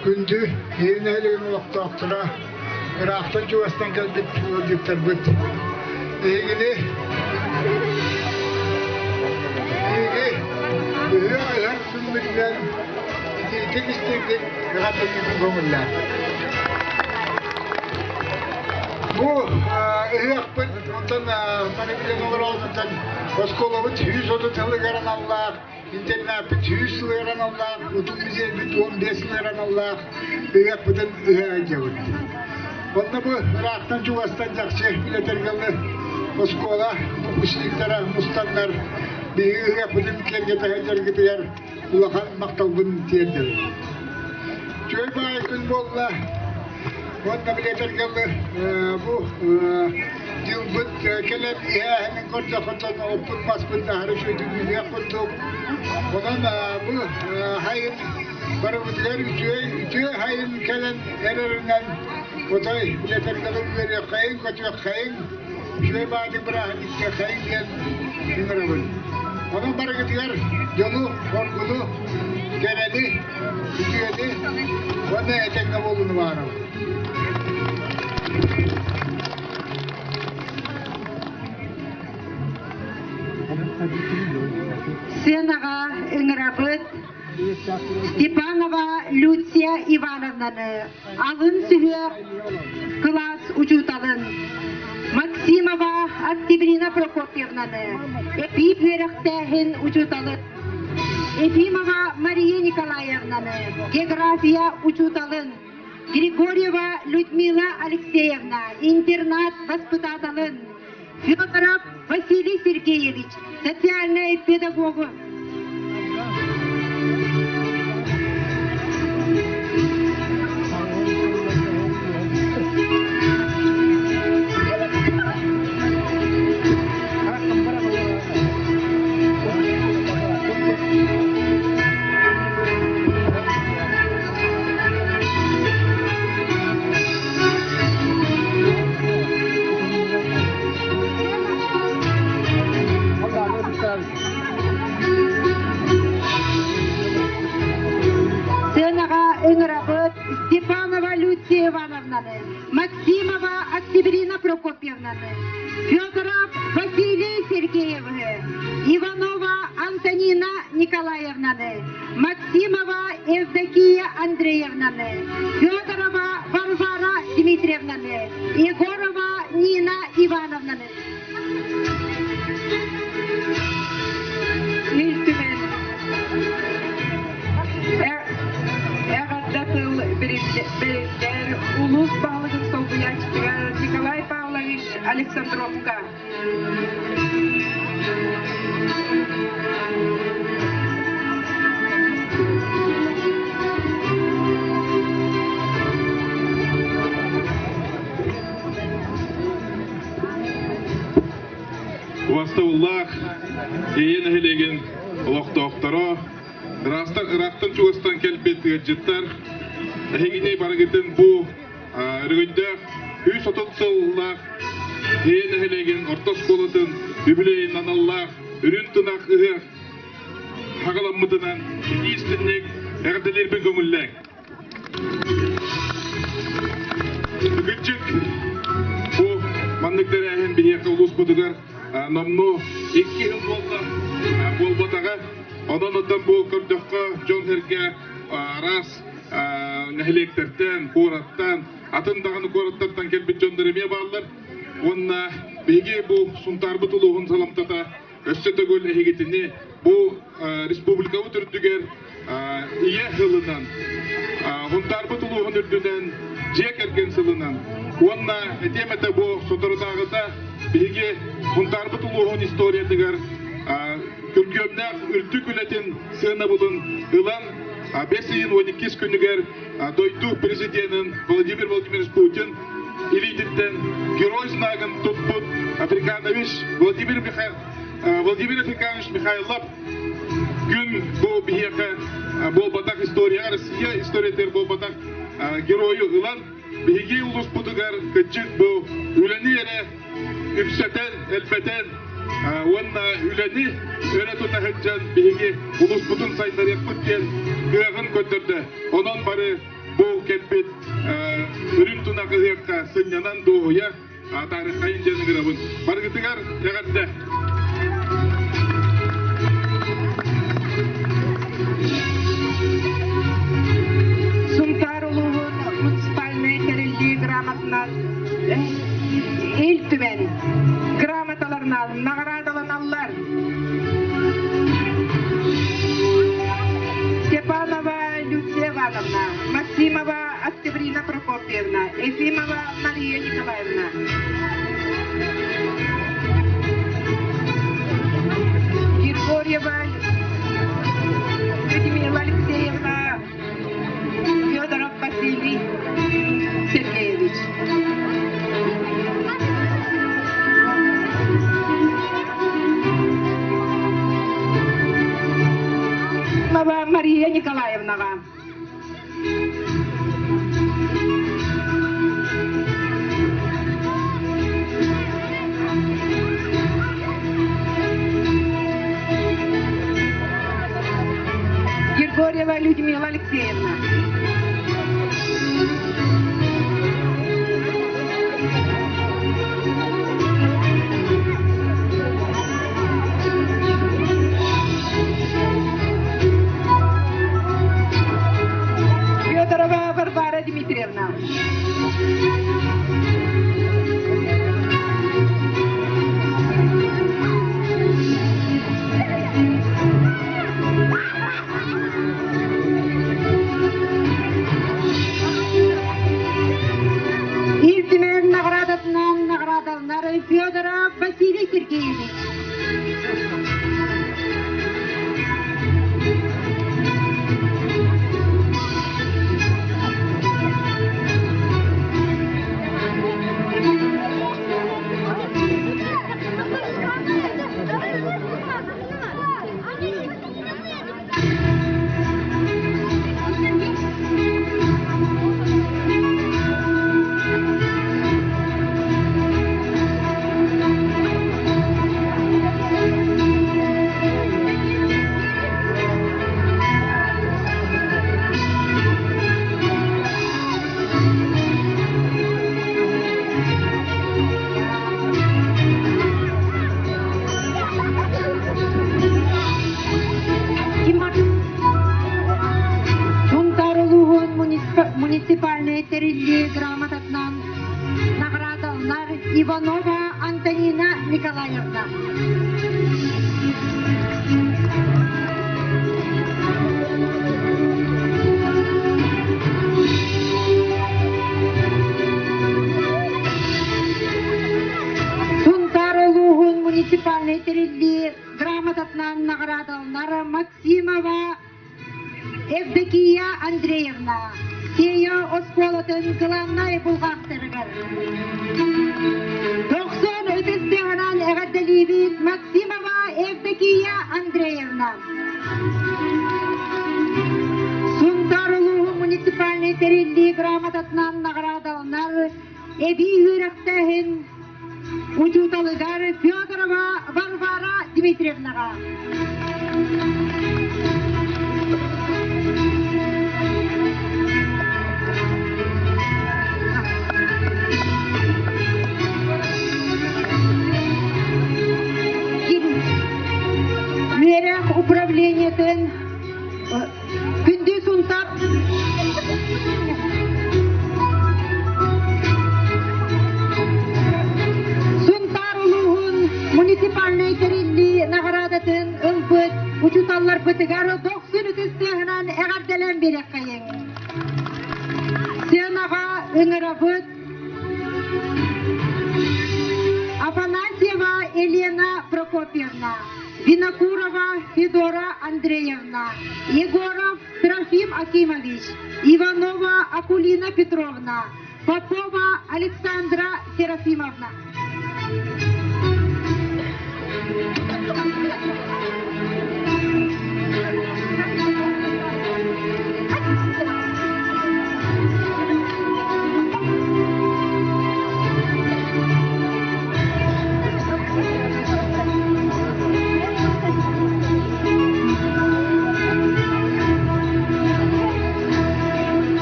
Күндү Ийэ нэһилиэгин олохтоохторо, ыраахтан-чугастан кэлбит ыалдьыттарбыт! Эһигини биһиги ыһыах ыһар күммүтүнэн итиитик-истиҥник эҕэрдэлиибин көҥүллээх. Бу ыһыахпыт онтон маны билэн олороҕутуттан оскуолабыт 130 сылыгар аналлаах Интернаппыт 100 сылыгар аналлаах, Утум музейбит 15 сылыгар аналлаах ыһыахпытын ыһа сылдьабыт. Онно бу ыраахтан-чугастан чахчы үлэтэргэлэр оскуола выпускниктара мустаннар биһиги ыһыахпытын киэргэтэ сылдьаргытыгар улахан махталбын тиэрдэбин. Үчүгэй баҕайы күн буолла. Уонна билэтэргэлэр бу дьылбыт кэлэн иһээһинин көрдөххүтүн оппут-маспыт аһары үчүгэйдик үүнүөх курдук. Онон бу сайын барыбытыгар үчүгэй үтүө сайын кэлэн эрэринэн отой билэтэргэлэр үөрүөххэйиҥ, көтүөххэйиҥ, үчүгэй баҕайытык бырааһынньыктыаххайыҥ диэн ыҥырабын. Онон барыгытыгар дьолу, оргуну, кэрэни, үтүөнү уонна этэҥҥэ буолууну баҕарабын. Сценаҕа ыҥырабыт Степанова Люция Ивановнаны, алын сүһүөх кылаас учууталын Максимова Октябрина Прокопьевнаны, эпиип үөрэхтээһин учууталын Ефимова Мария Николаевнаны, география учууталын Григорьева Людмила Алексеевна, интернат воспитателын Федоров Василий Сергеевич, социальный педагогу. Сценаҕа ыҥырабыт Степанова Люция Ивановнаны, Максимова Октябрина Прокопьевнаны, Федоров Василий Сергеевы, Иванова Антонина Николаевнаны, Максимова Евдокия Андреевнаны, Федорова Варвара Дмитриевнаны, Егорова Нина Ивановнаны. Ил Түмэн эҕэрдэ тыл бэриллэр улуус баһылыгын солбуйааччытыгар Николай Павлович Александровка. Убастабыллаах Ийэ нэһилиэгин олохтоохторо, ыраастан ыраахтан чугастан кэлбит ыалдьыттар, эһигини барыгытын бу Өрөгөйдөөх 130 сыллаах Ийэ нэһилиэгин орто оскуолатын үбүлүөйүн аналлаах Үрүн тунах ыһыах хаҕаламмытынан итии-истинник эҕэрдэлиирбин көҥүллээҥ. Кырдьык, бу маннык тэрээһин биһиэхэ улууспутугар номнуо икки сыл буолла буолбатаҕа. Онон оттон бу көрдөххө дьон-сэргэ араас нэһилиэктэртэн, куораттан, атын даҕаны куораттартан кэлбит дьоннор эмиэ бааллар. Уонна биһиги бу Сунтаарбыт улууһун саламтата өссө төгүл эһигитини бу республикабыт үрдүгэр Ийэ сылынан, Сунтаарбыт улууһун үрдүнэн дьиэ кэргэн сылынан уонна этиэм этэ бу соторутааҕыта биһиги Сунтаарбыт улууһун историятыгар күргүөмнээх үрдүк үлэтин сыанабылын ылан бэс ыйын 12 күнүгэр дойду президенин Владимир Владимирович Путин илиититтэн Герой знагын туппут Африканович Владимир, Михаил, Владимир Африканович Михайлов күн бу биһиэхэ буолбатах историяҕа Россия историятыгар буолбатах геройу ылан биһиги улууспутугар кырдьык бу үлэни эрэ үксэтэн, элбэтэн уонна үлэни өрө тута сылдьан биһиги улууспутун сайыннарыахпыт диэн кыаҕын көрдөрдө. Онон бары Бу кэлбит үрүҥ тунах ыһыахха сынньанан дуоһуйа таарыххайын диэн ыҥырабын. Барыгытыгар эҕэрдэ! Сунтаар улууһун муниципальнай тэриллии грамотынан Ил Түмэн грамоталарынан наҕараадаланаллар. Степанова Люция Ивановна, Максимова Октябрина Прокопьевна, Ефимова Мария Николаевна. Григорьева Людмила Алексеевна, Федоров Василий Сергеевич. Мария Николаевнаҕа. Григорьева Людмила Алексеевна. Федорова Варвара Дмитриевна. Ил Түмэн наҕараадатынан наҕараадаланар Федоров Василий Сергеевич. Сунтаар улууһун муниципальнай тэриллии грамотатынан наҕараадаланар Иванова Антонина Николаевна. Сунтаар улууһун муниципальнай тэриллии грамотатынан наҕараадаланар Максимова Евдокия Андреевна, Сея оскуолатын кылааннай булҕаахтарыгар. Дохсун ытыс тыаһынан эҕэрдэлиибит Максимова Евдокия Андреевна. Сунтаар улууһун муниципальнай тэриллии грамотатынан наҕараадаланар эбии үөрэхтээһин учууталыгар Федорова Варвара Дмитриевнаҕа. Үөрэх управлениетын Күндү Сунтар Сунтаар улууһун муниципальнай тэриллии наҕараадатын ылбыт учууталларбытыгар дохсун ытыс тыаһынан эҕэрдэлээн биэриэххэйиҥ. Сыанаҕа ыҥырабыт Афанасьева Елена Прокопьевна, Винокурова Федора Андреевна, Егоров Трофим Акимович, Иванова Акулина Петровна, Попова Александра Серафимовна.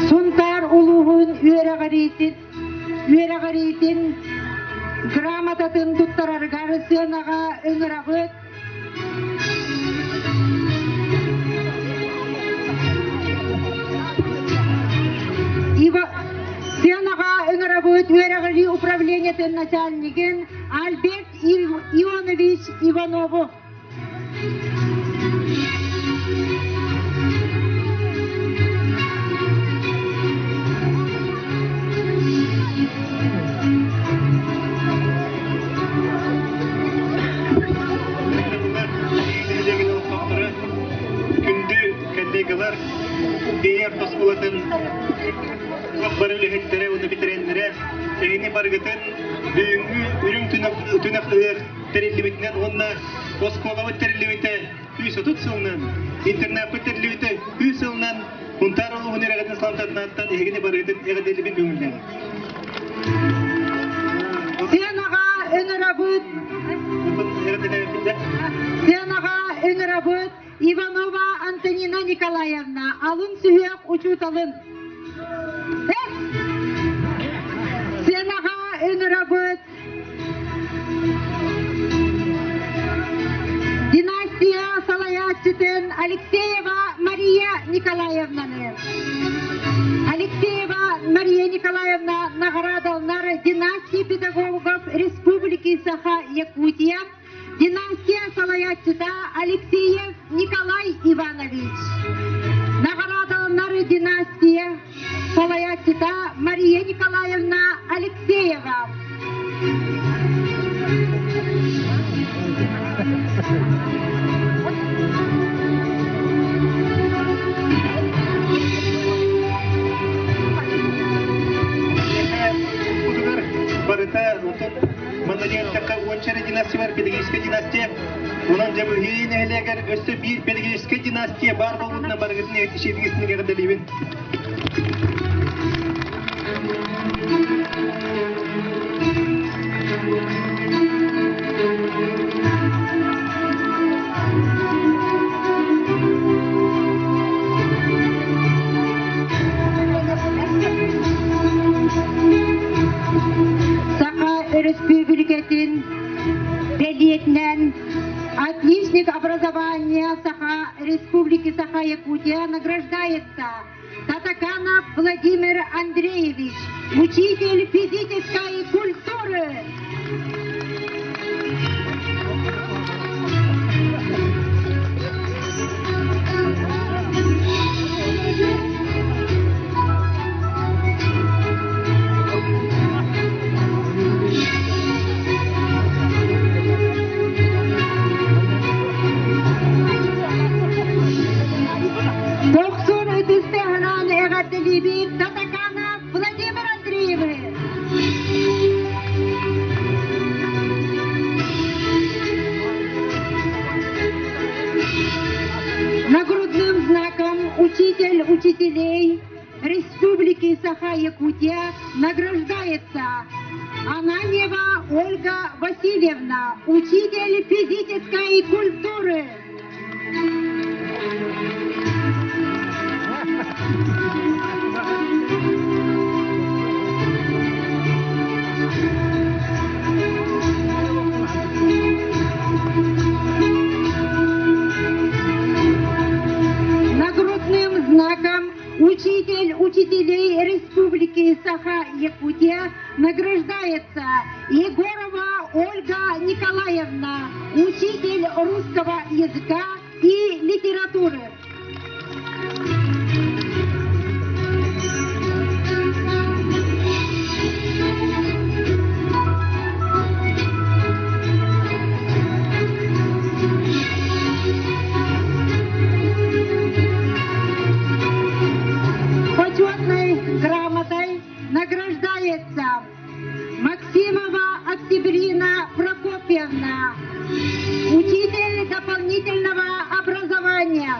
Сунтаар управлениетын начальнигын Альберт Ионович Иванову. Күндү коллегалар, бэйэр оскуолатын бары үлэһиттэрэ уонна бэтэрэннэрэ эһини барыгытын бүгүҥҥү үрүҥ түнэх ыһыах тэриллибитинэн уонна оскуолабыт тэриллибитэ 130 сылынан, интернаппыт тэриллибитэ 100 сылынан Хунтаар улууһун эрэҕитин саламтатыттан эһигини барыгытын эҕэрдэлибин көҥүллээн. Сыанаҕа ыҥырабыт Сыанаҕа ыҥырабыт Иванова Антонина Николаевна алын сүһүөх учууталын. Сыанаҕа ыҥырабыт Династия салайааччытын Алексеева Мария Николаевнаны. Алексеева Мария Николаевна наградалнар династии педагогов Республики Саха-Якутия, династия салайааччыта Алексеев Николай Иванович. Наградалнар династия салайааччыта Мария Николаевна Алексеева. Барыта отут манна диэн такка уонча династия бар педагогическая династия. Онон дьабыһыы нэһилиэгэр өссө биир педагогическая династия баар буолбутuna барыгытын ишетигисин эҕэрдэлиибин. Саха Өрөспүүбүлүкэтин бэлиэтинэн Отличник образования Саха Республики Саха-Якутия награждается Татаканов Владимир Андреевич, учитель физической культуры. Дохсун ытыстыһынан эҕэрдэлиибит Татаканов Владимир Андреевы. Нагрудным знаком учитель учителей Республики Саха-Якутия награждается Ананьева Ольга Васильевна, учитель физической культуры. Нагрудным знаком учитель учителей Республики Саха-Якутия награждается Егорова Ольга Николаевна, учитель русского языка и литературы. Почетной грамотой награждается Максимова Октябрина Прокопьевна, учитель дополнительного образования.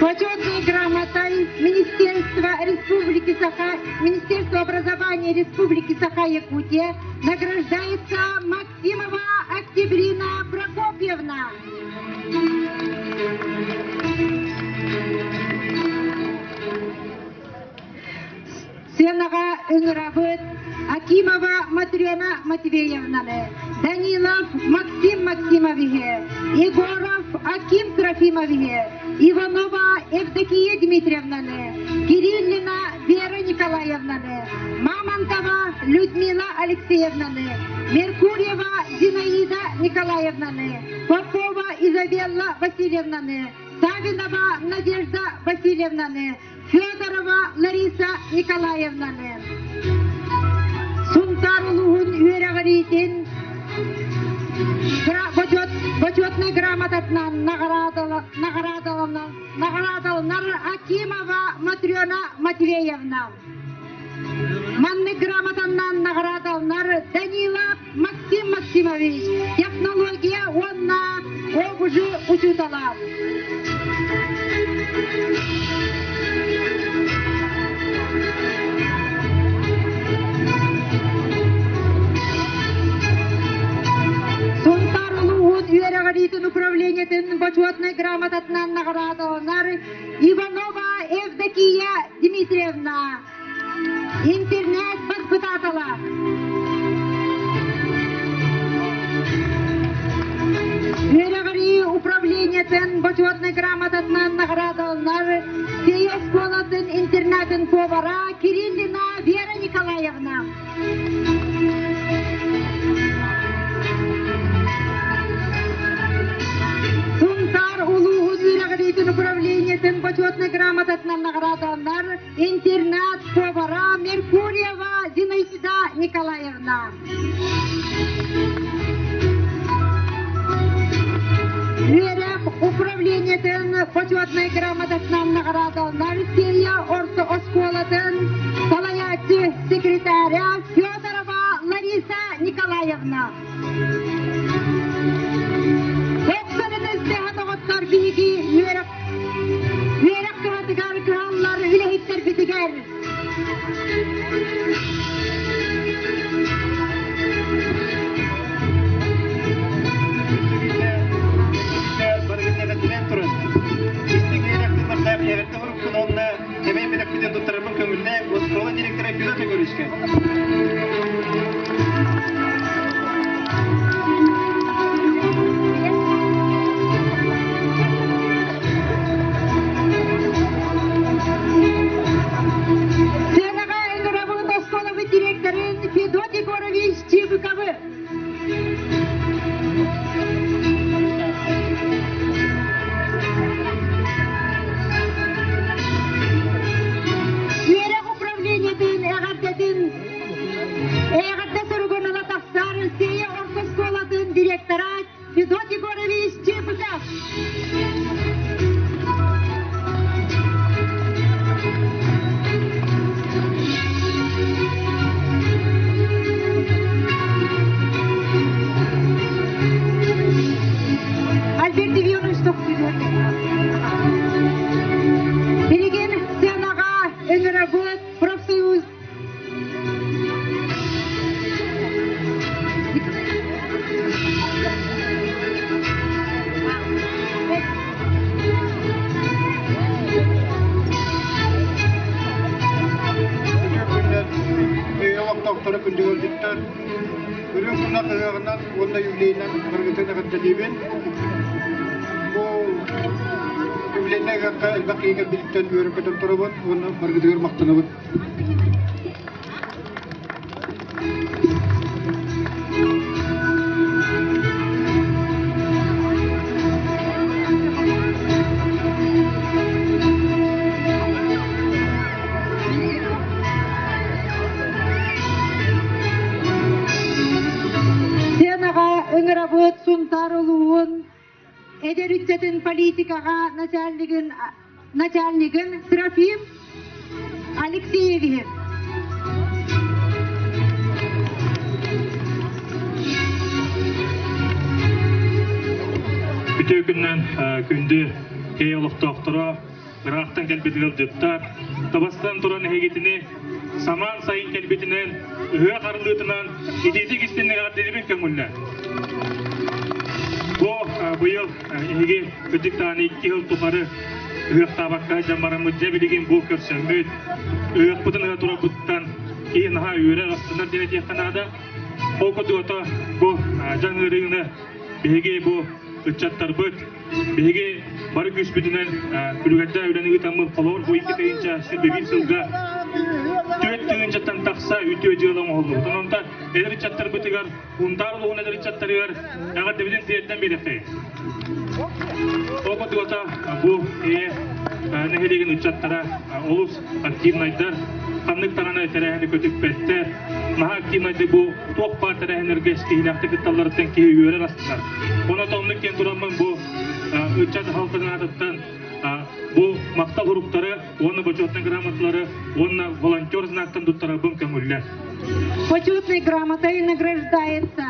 Почетной грамотой Министерства Республики Саха, Министерства образования Республики Саха-Якутия награждается Максимова Октябрина Прокопьевна. Сценаҕа ыҥырабыт Акимова Матрена Матвеевнаны, Данилов Максим Максимовиһы, Егоров Аким Трофимовиһы, Иванова Евдокия Дмитриевнаны, Кириллина Вера Николаевнаны, Мамонтова Людмила Алексеевнаны, Меркурьева Зинаида Николаевнаны, Попова Изабелла Васильевнаны, Савинова Надежда Васильевнаны, Федорова Лариса Николаевнаны. Сунтаар улууһун үөрэҕириитин бочуотунай грамотатынан наҕараадаланар Акимова Матрена Матвеевна. Маннык грамотаннан наҕараадаланар Данила Максим Максимович, технология уонна ОБЖ учуутала. Сунтаар улууһун үөрэҕириитин управлениетын бочуотунай грамотатынан наҕараадаланар Иванова Евдокия Дмитриевна. Интернет баспытаатала. Үөрэҕирии управлениетын бочуотунай грамотатынан наҕараадаланар Сей оскуолатын интернатын повара Кириллина Вера Николаевна. Сунтаар улууһун үөрэҕириитин управлениетын бочуотунай грамотатынан наҕараадаланар интернат повара Меркурьева Зинаида Николаевна. Үөрэх управлениетын почетнай грамотатынан наҕараадаланар Сея орто оскуолатын салайааччы секретаря Федорова Лариса Николаевна. Тохсонун оҕоттор биһиги үөрэх үөрэх кыһатыгар кыһаллар үлэһиттэрбитигэр Кэмэй бэлэхпитин туттарарбын көҥүллээн, оскуола директора Федот Егоровичка. Сценаҕа ыҥырабыт оскуолабыт директорын Федот Егорович Чибыковы. Үөрэх управлениетын эҕэрдэтин эҕэрдэ суругун ыла тахсар Сея орто оскуолатын директора Федот Егорович Чебыков. Альберт Иванович Билигин сценаҕа ыҥырабыт профсоюз Олохтоохторо күндүгөрдүттэр Үрүҥ тунах ыһыаҕынан уонна юбилейынан барыгытын эҕэрдэлиибин. Бу юбилейнай ыһыахха элбэх киһи кэлбититтэн үөрэн-көтөн турабын уонна барыгытыгар махтанабын. Сценаҕа ыҥырабыт Сунтаар улууһун эдэр ыччатын политикаҕа начальнигын начальнигын Трофим Алексеевиһы. Үтүө күннэн күндү кэй олохтоохторо, ыраахтан кэлбит ыалдьыттар, табастан туран эһигитини самаан сайын кэлбитинэн, ыһыах арыллыытынан итиитик истинник эҕэрдэлиибин көҥүллэ. Бу быйыл эһиги кырдьыктаан икки сыл тухары ыһыахтаабакка дьон бараммыт дьэ билигин бу көрсөммүт, ыһыахпытын ыһа турарбыттан киһи наһаа үөрэр, астынар диэн этиэххэ наада. Ол курдук ото бу дьаҥ ыарыыны биһиги бу ыччаттарбыт биһиги бары күүспүтүнэн күлүгэрдээх үлэни ыытаммыт холобур бу 2 тыһыынча 21 сылга 4 тыһыынчаттан тахса үтүө дьыала оҥоһуллубут. Онон эдэр ыччаттарбытыгар, Сунтаар улууһун эдэр ыччаттарыгар эҕэрдэбитин тиэрдэн биэриэхтээх. Ол курдук бу нэһилиэгин ыччаттара олус активнайдар, ханнык даҕаны тэрээһини көтүппэттэр, наһаа активнайдык бу туох баар тэрээһиннэргэ киһилээхтик кытталларыттан киһи үөрэр астынар. Онон оннук диэн тураммын бу ыччат дьаһалтатын аатыттан бу махтал суруктары уонна бочуотунай грамоталары уонна волонтер знактан туттарарбын көҥүллэр. Почетной грамотой награждается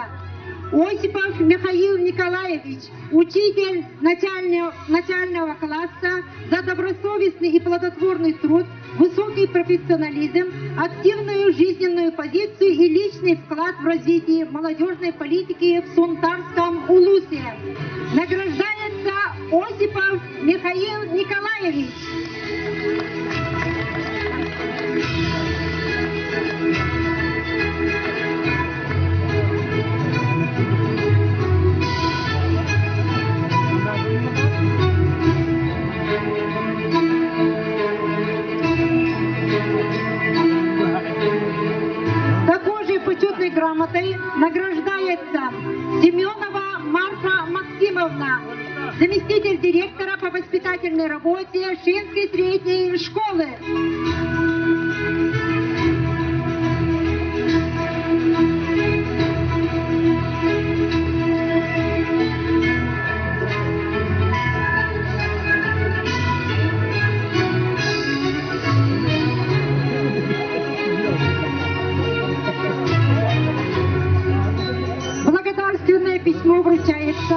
Осипов Михаил Николаевич, учитель начального класса, за добросовестный и плодотворный труд, высокий профессионализм, активную жизненную позицию и личный вклад в развитие молодежной политики в Сунтарском улусе. Награждается Осипов Михаил Николаевич. Такой же почетной грамотой награждается Семенова Марфа Максимовна, заместитель директора по воспитательной работе Шинской средней школы. Благодарственное письмо вручается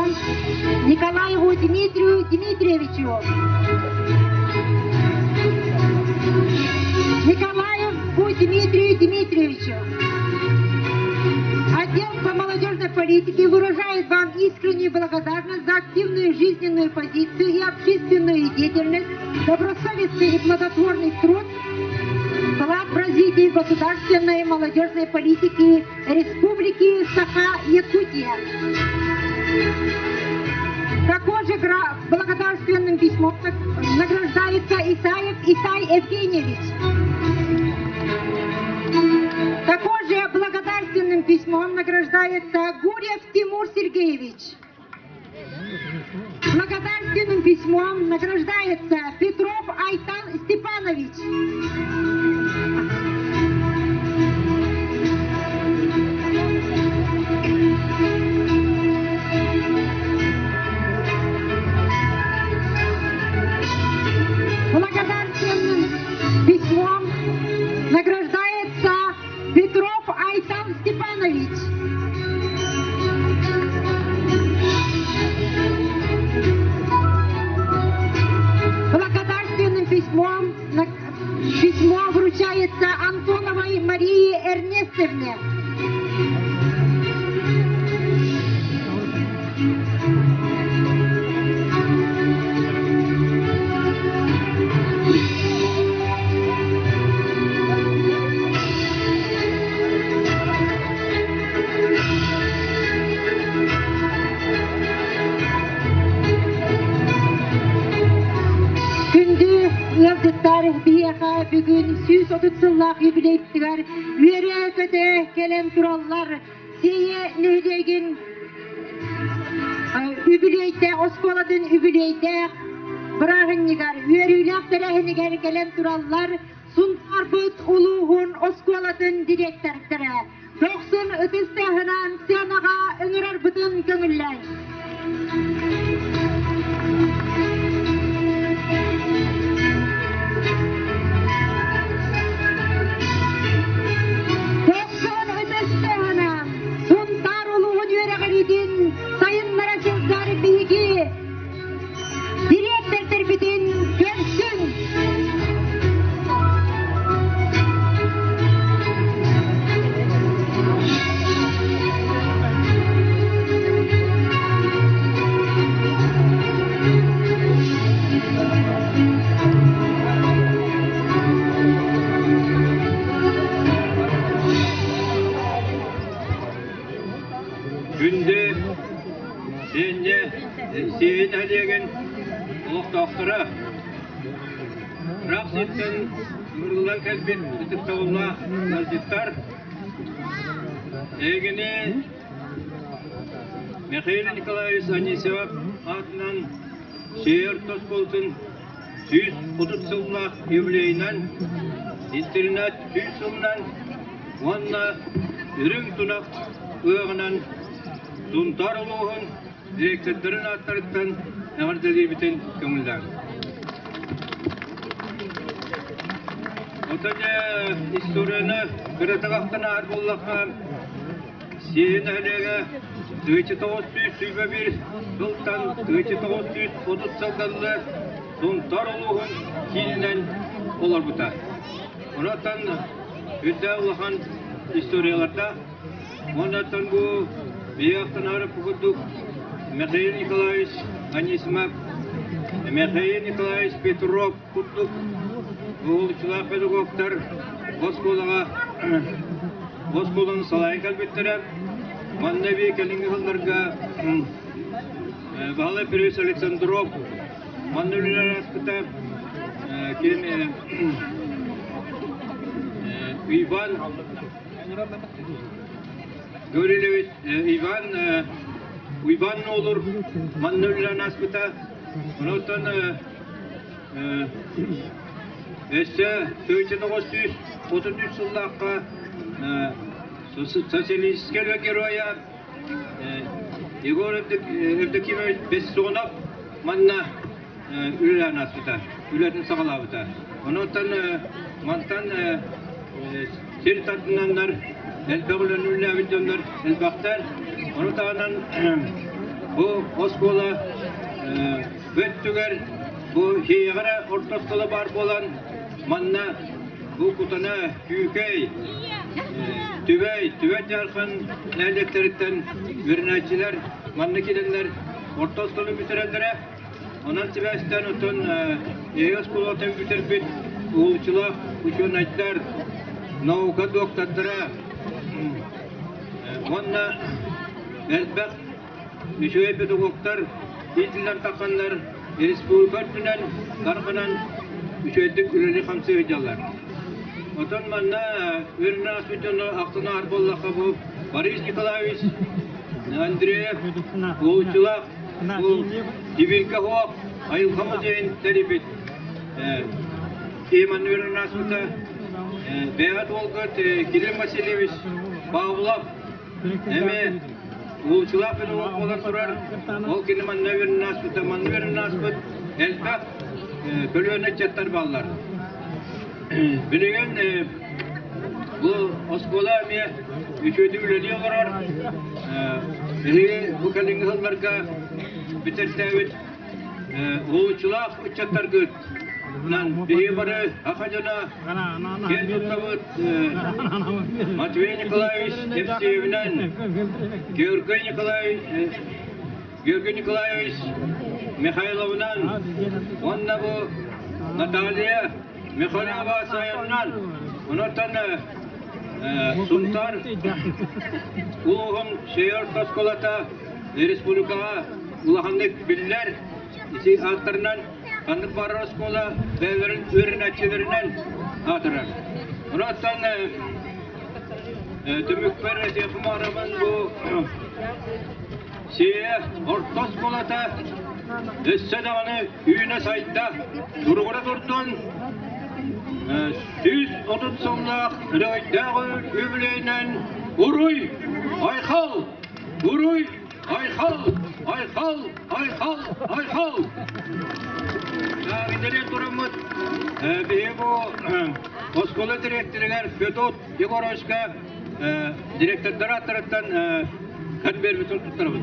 Николаеву Дмитрию Дмитриевичу. Николаеву Дмитрию Дмитриевичу. Отдел по молодежной политике выражает вам искреннюю благодарность за активную жизненную позицию и общественную деятельность, добросовестный и плодотворный труд, вклад в развитие государственной молодежной политики Республики Саха-Якутия. Также же благодарственным письмом награждается Исаев Исай Евгеньевич. Также же благодарственным письмом награждается Гурьев Тимур Сергеевич. Благодарственным письмом награждается Петров Айтан Степанович. Благодарственным письмом награждается Петров Айтан Степанович. Благодарственным письмом письмо вручается Антоновой Марии Эрнестовне. Күндү ыалдьыттар, биһиэхэ бүгүн 130 сыллаах юбилейдэригэр үөрэ-көтө кэлэн тураллар. Сиэйэ нэһилиэгин юбилейдээх, оскуолатын юбилейдээх бырааһынньыгар, үөрүүлээх тэрээһинигэр кэлэн тураллар. Сунтаарбыт улууһун оскуолатын директордара. Дохсун ытыс тыаһынан сценаҕа ыҥырарбытын көҥүллээҥ. Дохсун ытыс тыаһынан Сунтаар улууһун үөрэҕириитин сайыннара сылдьар биһиги дириэктэрдэрбитин көрсүҥ! Сиэйэ нэһилиэгин олохтоохторо, ыраах сиртэн ыҥырыллан кэлбит ытыктабыллаах ыалдьыттар, эһигини Михаил Николаевич Анисимов аатынан Сиэйэ орто оскуолатын 130 сыллаах юбилейынан, интернат 100 сылынан уонна Үрүҥ Тунах ыаҕынан Сунтаар улууһун директордарын ааттарыттан эҕэрдэлиибитин көҥүллээҥ. Оттон дьэ историяны кыратык ахтан ааһар буоллахха, Сиэйэ нэһилиэгэ 1921 сылтан 1930 сылга дылы Сунтаар улууһун киининэн олорбута. Онон үрдэ улахан историялардаах. Онон бу биһиги ахтанары курдук Михаил Николаевич Анисимов, Михаил Николаевич Петров курдук уһулуччулаах педагогтар оскуолаҕа оскуоланы салайан кэлбиттэрэ. Манна эбии кэлиҥҥи сылларга Баһылай Петрович Александров манна үлэлээн ааспыта. Ким Иван Гаврилович Иван Уйбан Нолур манна үлэлээн ааспыта. Онтон Өссө 1933 сыллаахха социалистическай үлэ геройа Егор Евдокимович Бессонов манна үлэлээн ааспыта, үлэтин саҕалаабыта. Онон мантан сир тардынаннар элбэх үлэни үлэлээбит дьоннор элбэхтэр. Ону таһынан бу оскуола өттүгэр бу Сиэйэҕэ эрэ орто оскуола баар буолан, манна бу Кутана, Күүкэй, Түбэй, Түбэй Дьаархан нэһилиэктэриттэн үөрэнээччилэр манна киирэннэр орто оскуоланы бүтэрэллэрэ. Онон сибээстээн оттон Эйэ оскуолатын бүтэрбит уһулуччулаах учуонайдар, наука доктордара уонна элбэх Үчүгэй педагогтар иитиллэр тахханнар республика үрдүнэн тарҕанан үчүгэйдик үлэлии-хамсыы сылдьаллар. Оттон манна үөрэнэн ааспыт дьону ахтан ааһар буоллахха бу Борис Николаевич Андреев уһулуччулаах бу Сибирка суох айылҕа музейын тэрийбит киһи манна үөрэнэн ааспыта. Бэйэҕит уолгут Кирилл Васильевич Павлов Эми уһулуччулаах педагог буолан турар, ол кини манна үөрэнэн ааспыта, манна үөрэнэн ааспыт элбэх көлүөнэ ыччаттар бааллар. Билигин бу оскуола эмиэ үчүгэйдик үлэлии олорор. Биһиги бу кэлиҥҥи сылларга бүтэртээбит уһулуччулаах ыччаттаргыт Биһиги бары саха дьоно киэн туттабыт Матвей Николаевич Евсеевинэн, Георгий Николаевич Георгий Николаевич Михайловынан уонна бу Наталья Михайлова Саянынан онтон Сунтаар улууһун Сүйэр оскуолата республикаҕа улаханнык биллэр. Ити ааттарынан ханнык баарар оскуола бэйэлэрин үөрэнээччилэринэн аатырар. Онон түмүкпэр этиэхим баҕарабын бу Сиэйэ орто оскуолата өссө даҕаны үүнэ-сайда туругура турдун. 130 сыллаах өрөгөйдөөх үбүлүөйүнэн уруй, айхал, уруй, Айхал! Айхал! Айхал! Айхал! Иннинэн тураммыт биһиги бу оскуола дириэктэригэр Федот Егоровичка директордар ааттарыттан конвербитин туттарабыт.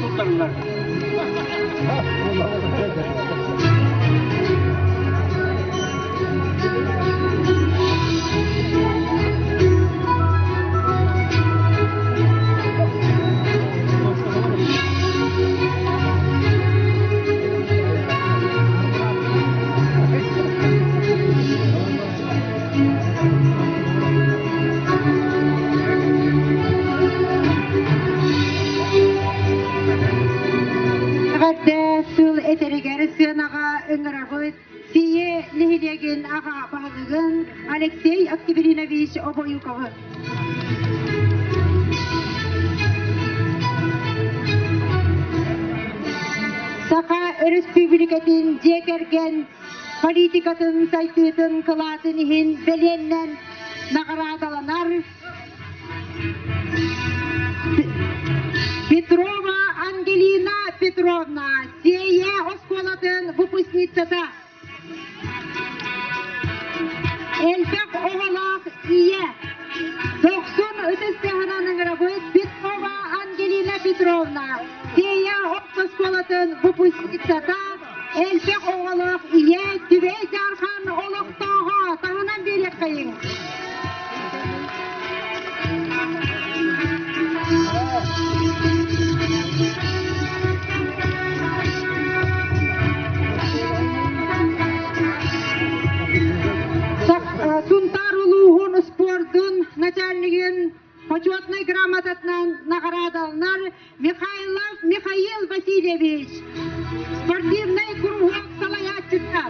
Туттарылар. этэригэр сыанаҕа ыҥырабыт Сийэ нэһилиэгин аҕа баһылыгын Алексей Октябринович Обоюковы. Саха Өрөспүүбүлүкэтин дьиэ кэргэн политикатын сайдыытын кылаатын иһин бэлиэннэн наҕараадаланар Петрова Ангелина Петровна, Сиэйэ оскуолатын выпускницата. Элбэх оҕолоох ийэ. Дохсун ытыс тыаһынан ыҥырабыт Петрова Ангелина Петровна, Сиэйэ оскуолатын выпускницата, элбэх оҕолоох ийэ Түбэй Дьаархан олохтооҕо таһынан биэриэххэйиҥ. Сунтаар улууһун спордун начальнигын почетнай грамотатынан наҕараадаланар Михайлов Михаил Васильевич, спортивнай куруһуок салайааччыта.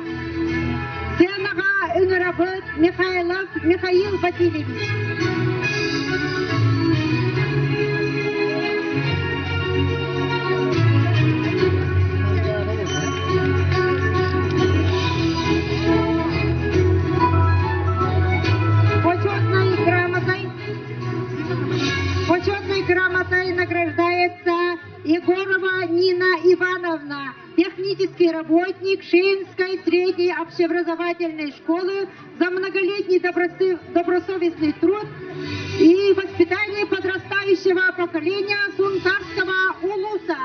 Сценаҕа ыҥырабыт Михайлов Михаил Васильевич. Почетной грамотой Почетной грамотой награждается Егорова Нина Ивановна, технический работник Шеинской средней общеобразовательной школы за многолетний добросовестный труд и воспитание подрастающего поколения Сунтарского улуса.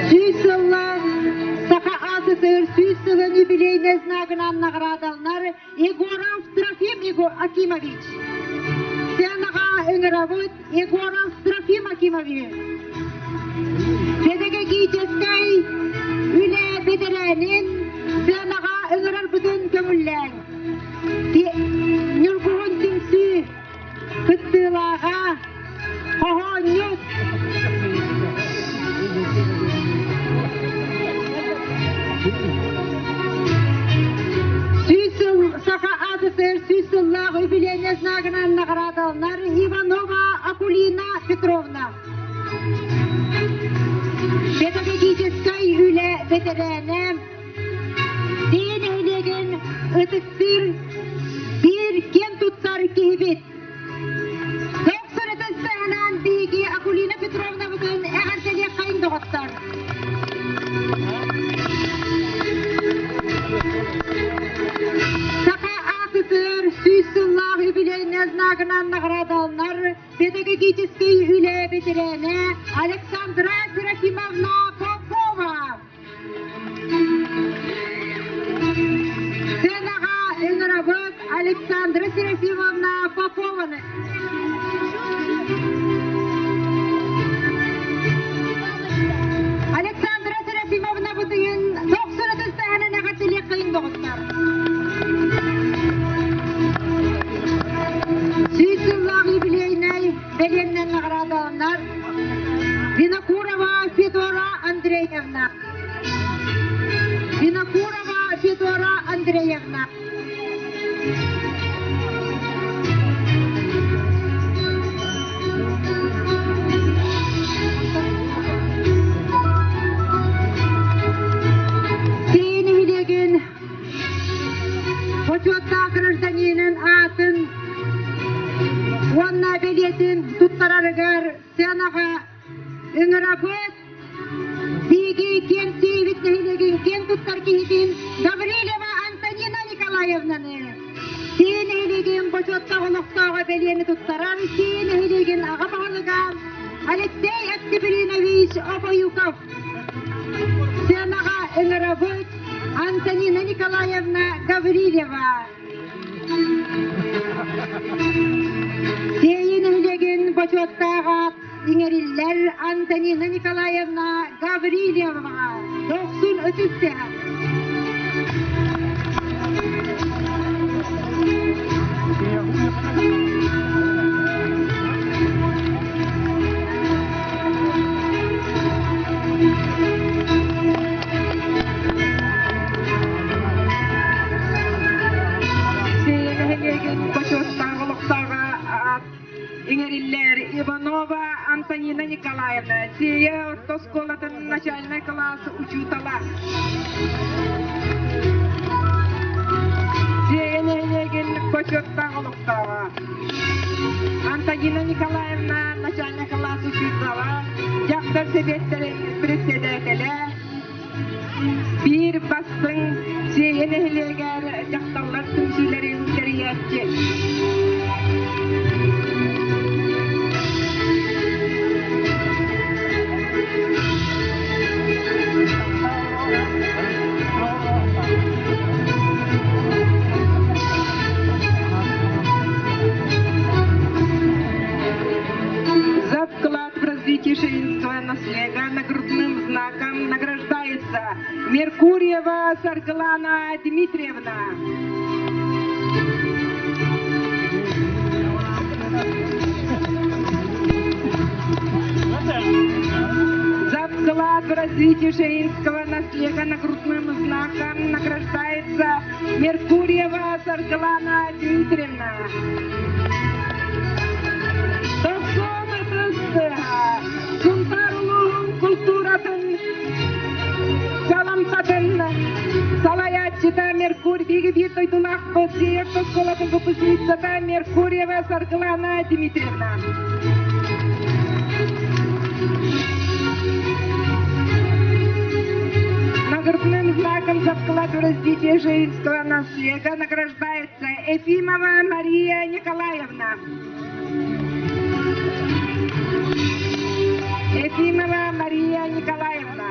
Сүүс сыллаах Саха АССР сүүс сылын юбилейнай знагынан наҕараадаланар Егоров Трофим Акимович. Сценаҕа ыҥырабыт Егоров Трофим Акимович. Педагогическай үлэ бэтэрээнин сыанаҕа ыҥырарбытын көҥүллээҥ. Ньургуһун түмсүү кыттыылааҕа хоһоонньут Сүүс сыл Саха АССР сүүс сыллаах үбүлүөйнэй знагынан наҕараадаланар Иванова Акулина Петровна. Педагогическай үлэ бэтэрээнэ, Сиэ нэһилиэгин ытыктыыр биир киэн туттар киһибит. Тохсорутун сыһынан биһиги Акулина Петровнабытын эҕэрдэлиэххэйин доҕоттор. Саха АССР сүүс сыллаах юбилейнай знагынан наҕараадаланар педагогическай үлэ бэтэрээнэ Александра Серафимовна Попова. Сценаҕа ыҥырабыт Александра Серафимовна Попованы. Александра Серафимовна бытыйын тохсун ытыстаһынан эҕэрдэлиэххэйин доҕоттор. Сүүс сыллаах юбилейнай бэлиэннэн наҕараадаланар Винокурова Федора Андреевна. Винокурова Федора Андреевна. Сиин нэһилиэгин бочуоттаах гражданинын аатын уонна бэлиэтин туттарарыгар сценаҕа ыҥырабыт Биһиги киэн тиийбит нэһилиэгин киэн туттар киһитин Гаврильева Антонина Николаевнаны Сиэ нэһилиэгин бочуоттаах олохтооҕо бэлиэни туттарар Сиэ нэһилиэгин аҕа баһылыга Алексей Октябринович Обоюков. Сценаҕа ыҥырабыт Антонина Николаевна Гаврильева. Сиэйи нэһилиэгин бочуоттааҕа иҥэриллэр Антонина Николаевна Гаврильеваҕа дохсун ытыс тыаһа. Сиэйэ нэһилиэгин бочуоттаах олохтооҕо иҥэриллэр Иванова Антонина Николаевна, Сиэйэ орто оскуолатын начальнай кылаас учуутала. Сиэйэ нэһилиэгин бочуоттаах олохтооҕо. Антонина Николаевна начальнай кылаас учуутала, дьахтар сэбиэттэрин председателэ, биир бастыҥ Сиэйэ нэһилиэгэр дьахталлар түмсүүлэрин тэрийээччи. За вклад в развитие ширинского наследия нагрудным знаком награждается Меркурьева Саргылана Дмитриевна. За вклад в развитие ширинского наследия нагрудным знаком награждается Меркурьева Саргылана Дмитриевна. Тохсон Сунтаар улууһун култууратын саламтатын салайааччыта Меркурий биһиги биир дойдулаахпыт Сиэйэ оскуолатын выпускницата Меркурьева Саргылана Дмитриевна. Наградным знаком за вклад в развитие женского наследия награждается Ефимова Мария Николаевна. Ефимова Мария Николаевна.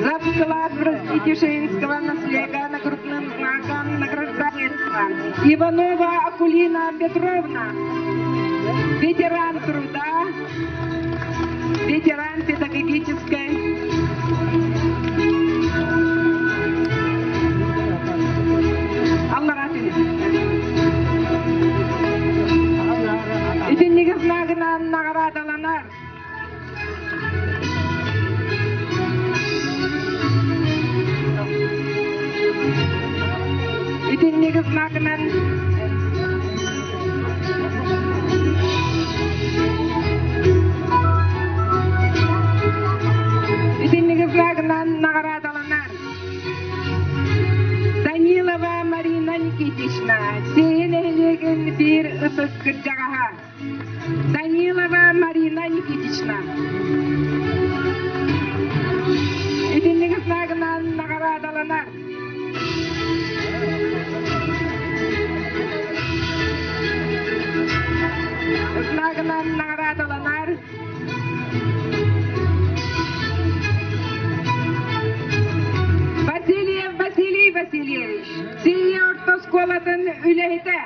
За вклад в развитие женского наследия нагрудным знаком награждается Иванова Акулина Петровна, ветеран труда, ветеран педагогической Аллара Итинник знагынан наҕараадаланар. Итинник знагынан Итинник знагынан наҕараадаланар. Данилова Марина Никитична, Сиэйэ нэһилиэгин биир ытык кырдьаҕаһа. Данилова Марина Никитична. Итинник знагынан наҕараадаланар. Знагынан наҕараадаланар. Васильев Василий Васильевич, Сийэ орто оскуолатын үлэһитэ.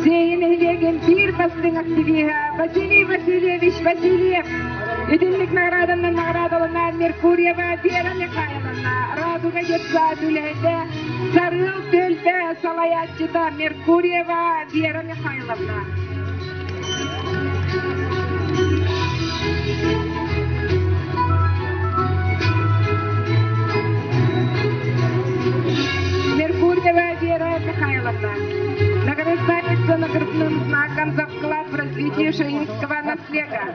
Сиэйэ нэһилиэгин биир бастыҥ активиһа Василий Васильевич Васильев итинник награданан наҕараадалана Меркурьева Вера Михайловна, Радуга детсад үлэһитэ, Сарыал түөлбэ салайааччыта Меркурьева Вера Михайловна. Меркурьева Вера Михайловна награждается наградным знаком за вклад в развитие шаинского наследия.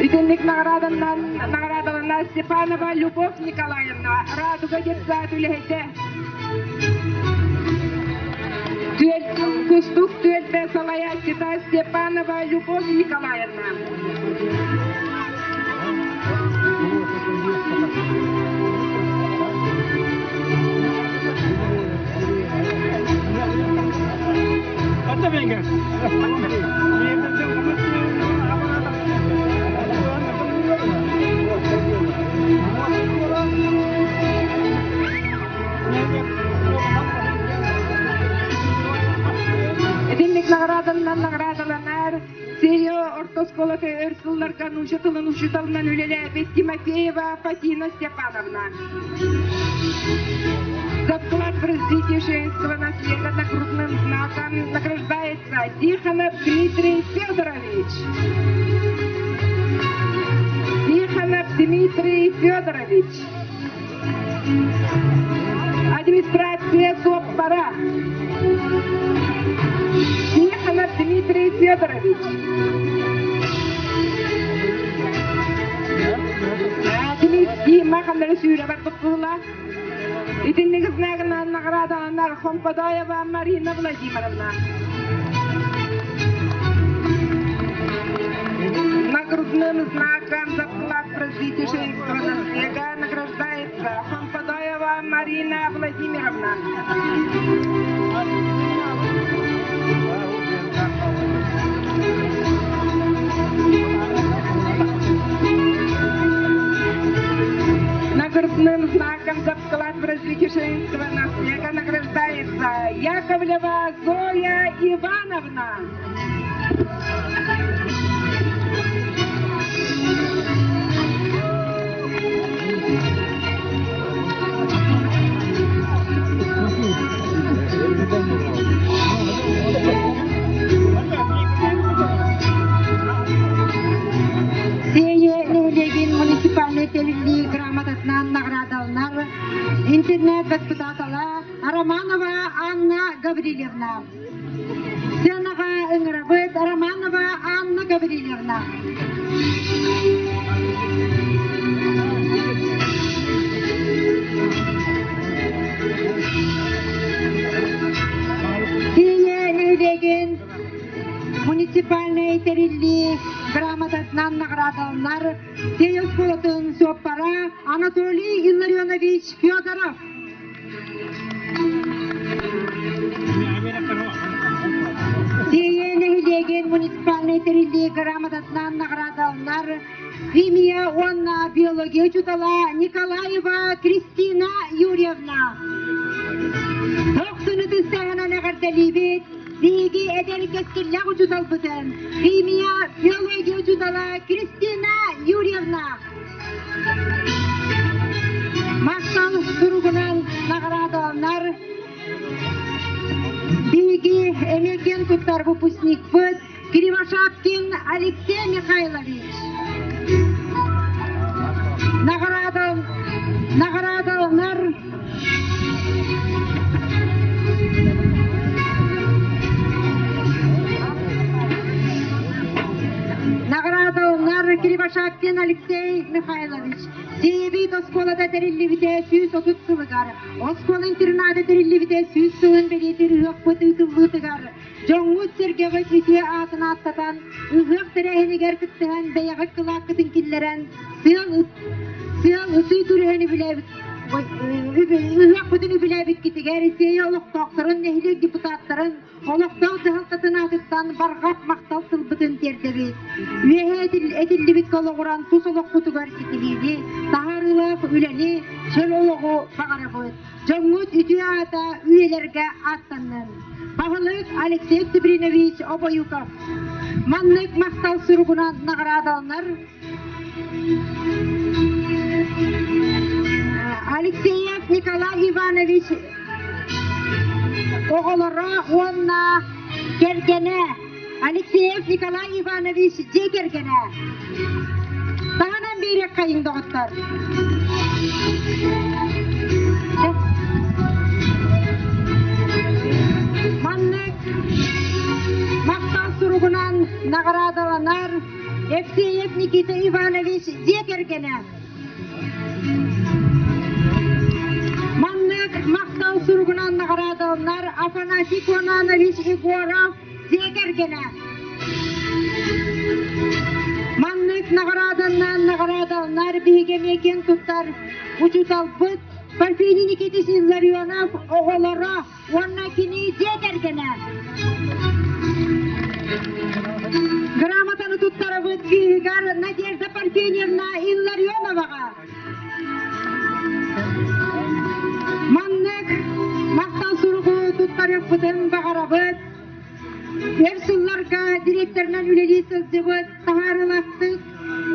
Итинник наҕарааданан Степанова Любовь Николаевна, Радуга детсад үлэһитэ. Кустук түөлбэ салайааччыта Степанова Любовь Николаевна. Итинник наҕарааданан наҕараадаланар Сея орто оскуолата өр сылларга нуучча тылын учууталынан үлэлээбит Тимофеева Фатина Степановна. За вклад в развитие женского наследия нагрудным знаком награждается Тихонов Дмитрий Федорович. Тихонов Дмитрий Федорович. Администрация Соппара. Тихонов Дмитрий Федорович. Дима ханнары сүүрэ барбыт кыыла. Итинник знагынан наградаланар Хомподоева Марина Владимировна. Нагрудным знаком за вклад в развитие женского наследия награждается Хомподоева Марина Владимировна. Нагрудным знаком за вклад в развитие женского наследия награждается Яковлева Зоя Ивановна. Сиэйэ нэһилиэгин муниципальнай тэриллии грамотатынан наҕараадаланар интернет воспитателэ Романова Анна Гаврильевна. Сценаҕа ыҥырабыт Романова Анна Гаврильевна. Сиэйэ нэһилиэгин муниципальнай тэриллии грамотатынан наҕараадаланар Сиэйэ оскуолатын суоппара Анатолий Илларионович Федоров. Сиэйэ нэһилиэгин муниципальнай тэриллии грамотатынан наҕараадаланар химия уонна биология учуутала Николаева Кристина Юрьевна. Тохсуну тыстаһынан эҕэрдэлиибит биһиги эдэр кэскиллээх учууталбытын химия, биология учуутала Кристина Юрьевна. Махтал суругунан наҕараадаланар биһиги эмиэ киэн туттар выпускникпыт Кривошапкин Алексей Михайлович. Наҕараадаланар Наҕараадаланар Кривошапкин Алексей Михайлович Сиэбит оскуолата тэриллибитэ 130 сылыгар, оскуола интерната тэриллибитэ 100 сылын бэлиэтиир ыһыахпыт ыытыллыытыгар дьоҥҥут-сэргэҕит үтүө аатын ааттатан, ыһыах тэрээһинигэр кыттыһан бэйэҕит кылааккытын киллэрэн, сыал сыал ытыы күрэһин үбүлээбит ыһыахпытын үбүлээбиккитигэр Сиэйэ олохтоохторун, нэһилиэк депутаттарын, олохтоох дьаһалтатын аатыттан барҕа махтал тылбытын тиэрдэбит. Үөһэ этиллибит олоҕуран тус олоххутугар ситиһиини, таһаарыылаах үлэни, чөл олоҕу баҕарабыт. Дьоҥҥут үтүө аата үйэлэргэ ааттаннын. Баһылык Алексей Сибринович Обоюков маннык махтал суругунан наҕараадаланар Алексеев Николай Иванович оҕолоро уонна кэргэнэ Алексеев Николай Иванович дьиэ кэргэнэ. Таһынан биэриэххэйиҥ доҕоттор. Маннык махтал суругунан наҕараадаланар Евсеев Никита Иванович дьиэ кэргэнэ. Маннык махтал суругунан наҕараадаланар Афанасий Кононович Егоров дьиэ кэргэнэ. Маннык наҕарааданан наҕараадаланар биһиги эмиэ киэн туттар учууталбыт Парфений Никитич Илларионов оҕолоро уонна кини дьиэ кэргэнэ. Грамотаны туттарабыт кыыһыгар Надежда Парфеньевна Илларионоваҕа. Маннык махтал суругу туттарыахпытын баҕарабыт. Өр сылларга директорынан үлэлии сылдьыбыт таһаарыылаахтык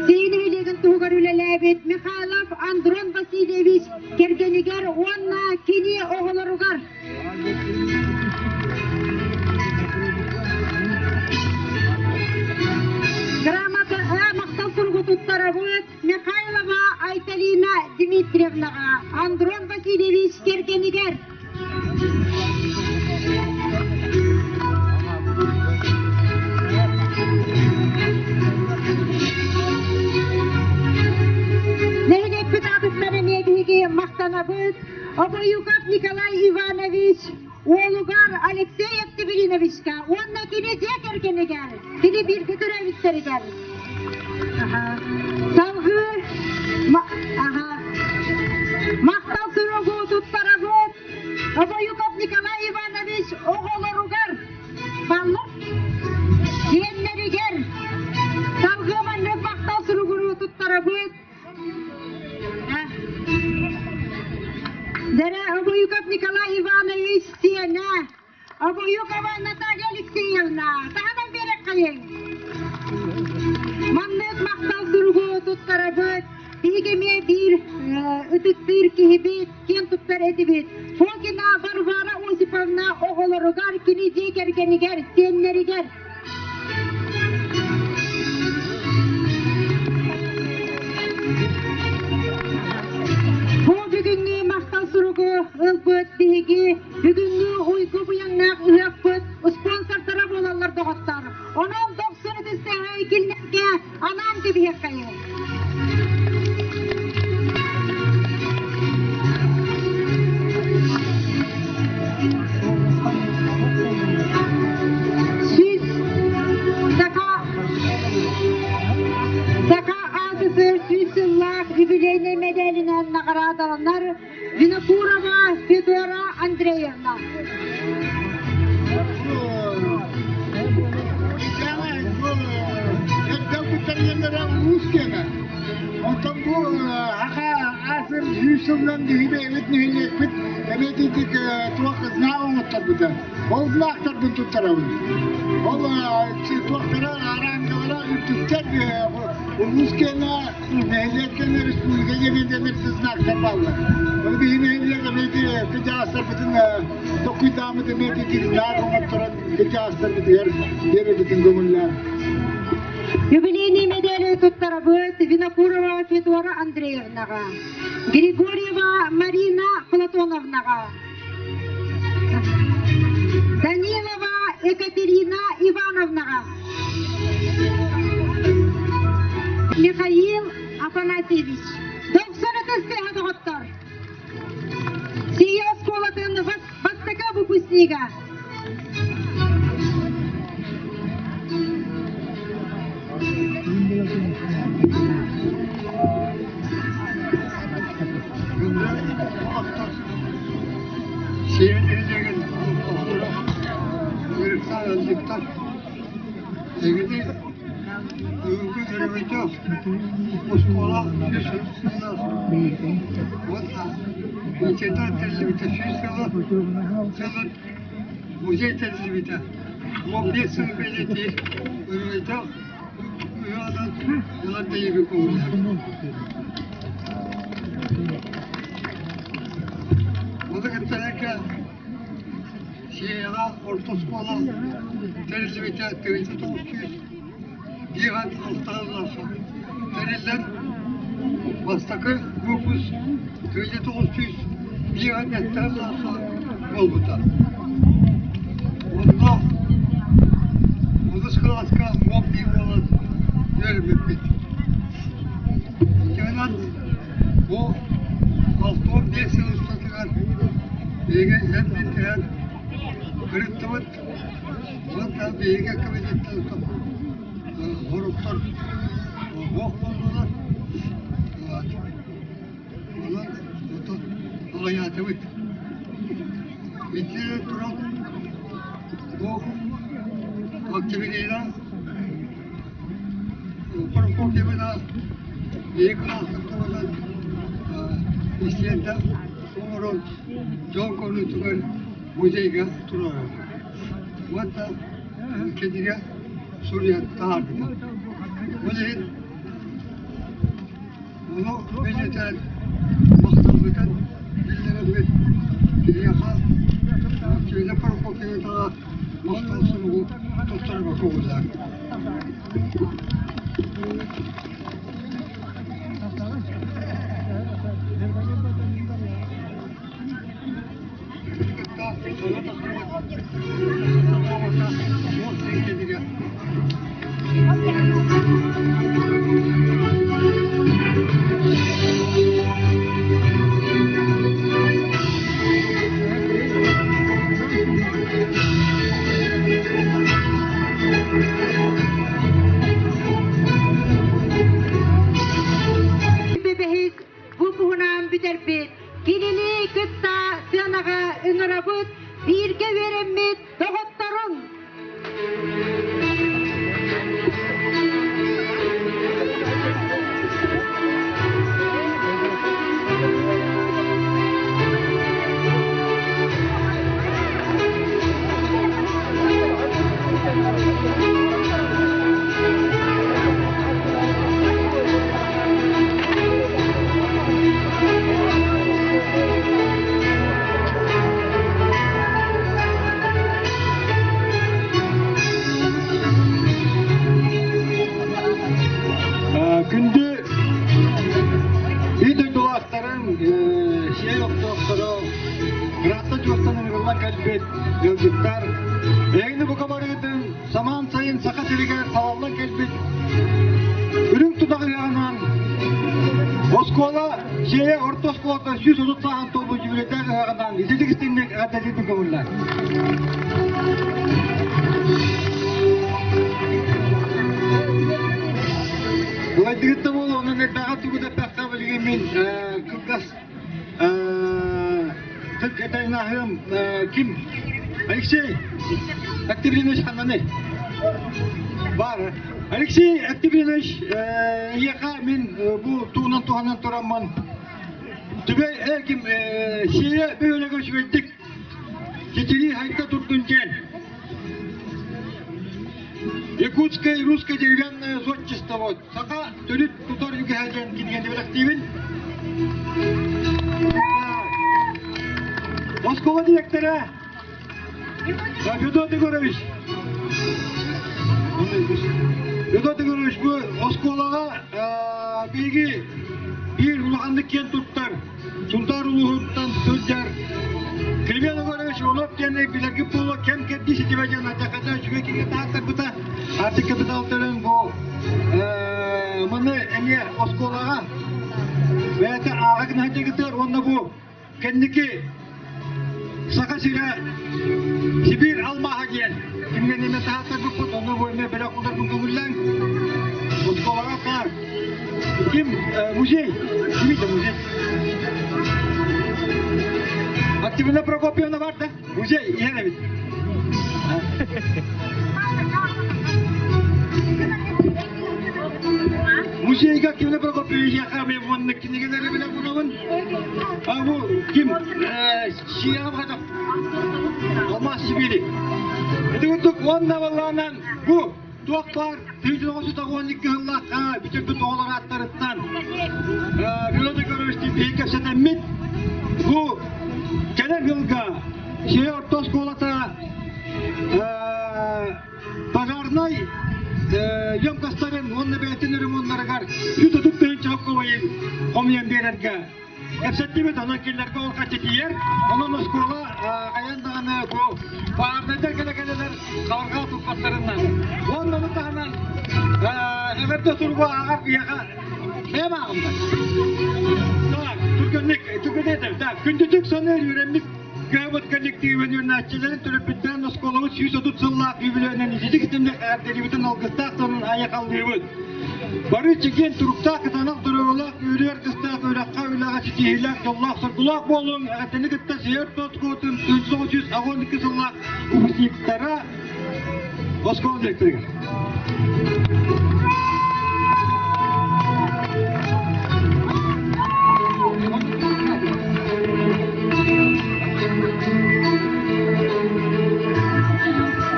Сиин нэһилиэгин туһугар үлэлээбит Михайлов Андрон Васильевич кэргэнигэр уонна кини оҕолоругар Грамота махтал суругу туттарабыт Михайлова Айталина Дмитриевнаҕа Андрон Васильевич кэргэнигэр. Нэһилиэкпит аатыттан эмиэ биһиги махтанабыт Обоюков Николай Иванович уолугар Алексей Октябриновичка уонна кини дьиэ кэргэнигэр, кини бииргэ төрөөбүттэригэр. Салгыы махтал суругу туттарабыт Обоюков Николай Иванович оҕолоругар, баллар сиэннэригэр салгыы маннык махтал суругу туттарабыт Дэрэ Обоюков Николай Иванович сиэнэ Обоюкова Наталья Алексеевна таһынан биэрэххэйиҥ. Маннык махтал суругу туттарабыт. Биһиги эмиэ биир ытыктыыр киһибит, киэн туттар этибит. Фокина Варвара Осиповна оҕолоругар, кини дьиэ кэргэнигэр, сиэннэригэр Бу бүгүҥҥү махтал суругу ылбыт биһиги бүгүҥҥү уйгу быйаҥнаах ыһыахпыт спонсордара буолаллар доҕоттор. Онон дохсун ытыстаһай кинилэргэ анаан кэбиһиэххэйиҥ. Сүүс Саха Саха АССР 100 сыллаах юбилейнай мэдээлинэн наҕараадаланар Винокурова Федора Андреевна. Онтон бу аха асыр 100 сылынан биһиги бэйэбит нэһилиэкпит эбэтитик туох знак оҥотторбута. Ол знактарбын туттарабын. Ол туохтара араангалара үрдүктэр улуус киэнэ нэһилиэк киэнэ республика киэнэ диэн знактар бааллар. Ол биһи нэһилиэк эбэти кыдьаастарбытын токуйдааммыт эбэти знак оҥотторон кыдьаастарбытыгар биэрэбитин көҥүллээн. Юбилейный медали туттарабыт Винокурова Федора Андреевнаҕа, Григорьева Марина Платоновнаҕа, Данилова Екатерина Ивановнаҕа, Михаил Афанасьевич. Дохсун ытыс доҕоттор! Сия оскуолатын бастакы выпускнига. Сиэн үөрүктар Эгити бүгүҥкү өрөбүлдээх оскуола 100 уонна музейдар тэриллибитэ 100 сыла сылын музей тэриллибитэ 15 сыл бэлиэтиир өрөбүлдээх ыалын ылар дэйиби көҥүллэр. Ону кытта Сиэйэҕэ орто оскуола тэриллибитэ 1905 сыллаахха тэриллэн бастакы выпуск 1905 сыллаахха буолбута. Онно онус кылааска 11 буолан үөрэммиппит. Итинэн. Түһэн ырыттыбыт. Уонна биһиги кабинеттан хоруктар суох буоллулар. Онон отон аҕыйаатыбыт. Итиэннэ туран бу Октябрина Прокопьевна биһиги кылааспыт туһунан истиэндэ оҥорон дьон көрүүтүгэр музейга туруорар. Уонна кинигэ суруйан таһаарбыта. Ол иһин ону бэлиэтээн махталбытын биллэрэммит киниэхэ Киинэ Прокопьевнаҕа махтал суругу туттарарга көҥүллээх. Бэһис бу туһунан бүтэрбит кинини кытта сыанаҕа ыҥырабыт бииргэ үөрэммит доҕотторун. Күндү биир дойдулаахтарын, сиэй охтоохторо, ыраахтан чугастан ыҥырыллан кэлбит ыалдьыттар, эһигини бука барыгытын самаан сайын Саха сиригэр салаллан кэлбит үрүҥ тутах ыһыаҕынан оскуола Сиэйэ орто оскуолата 130 сааһын туолбут юбилейдаах ыһыаҕынан ититик истиҥник эҕэрдэлиирбин көҥүллээн. Былайдыгытта буолуо, онон элбэҕи тугу да эппэххэ билигин мин кылгас Тыл ким? Алексей Октябринович ханнаный? Бар. Алексей Октябринович, эйиэхэ мин бу туунан туһанан тураммын түбэй ким сиэ бөһүөлэгэ үчүгэйдик титирии хайда турдун диэн Якутское русское деревянное зодчество Саха төрүт тутар үгэһэ диэн кинигэни бэлэхтиибин. Оскуола дириэктэрэ Федот Егорович. Федот Егорович бу оскуолаҕа биһиги биир улаханнык киэн туттар Сунтаар улууһуттан сылдьар Климент Егорович Иванов диэн билэргит буолуо кэм кэрдии ситимэ диэн алдьархайдаах үчүгэй кинигэ таһааттарбыта. Арктик капитал төлөөн бу маны эмиэ оскуолаҕа бэйэтэ ааҕа гына сылдьыгытыгар уонна бу кэнники Саха сирэ Сибиир алмааһа диэн кинигэни эмиэ таһааттарбыппыт, онно бу эмиэ бэлэх уунарбын көҥүллээҥ. Оскуолаҕа баар Ким музей? Кимий музей? Октябрина Прокопьевна бар да? Музей иһэр эбит. Музейга Октябрина Прокопьевна мен уонна кинигэлэри билэн булабын. А бу ким? Сиэҕэ бахатах. Алмаз Сибири. Ити курдук уонна баллаанан бу туох баар 1992 сыллаахха бүтүрбүт оҕолор ааттарыттан Федот Егорович биһиги кэпсэтэммит бу кэлэр сылга Сиэ орто оскуолата пожарнай емкостарын уонна бэйэтин ремоннарыгар 130 тыһыынча хомуйан биэрэргэ Кэпсэттибит, онон кинилэргэ ол хаччы тиийэр. Онон оскуола хайаан даҕаны бу баарнайдар кэлэ-кэлэлэр хабарҕа туппаттарынан. Уонна ону таһынан эҕэрдэ суругу ааҕар киһиэхэ бэйэм ааҕыммын. Так, түргэнник, түргэнник Так, күндүтүк саныыр үөрэммит кыһабыт коллектив. коллективын үөрэнээччилэрин төрөппүттэрин оскуолабыт 130 сыллаах юбилейынан ититик итинник эҕэрдэлиибитин алгыстаах тылын айахаллыыбыт. Бары чэгиэн туруктаах, кытаанах доруобуйалаах, үөрүү аргыстаах үөрэххэ, үлэҕэ ситиһиилээх, дьоллоох-соргулаах буолуҥ! Эҕэрдэни кытта Сиэр Тоткуотун 1982 сыллаах выпускниктара оскуола директорыгар.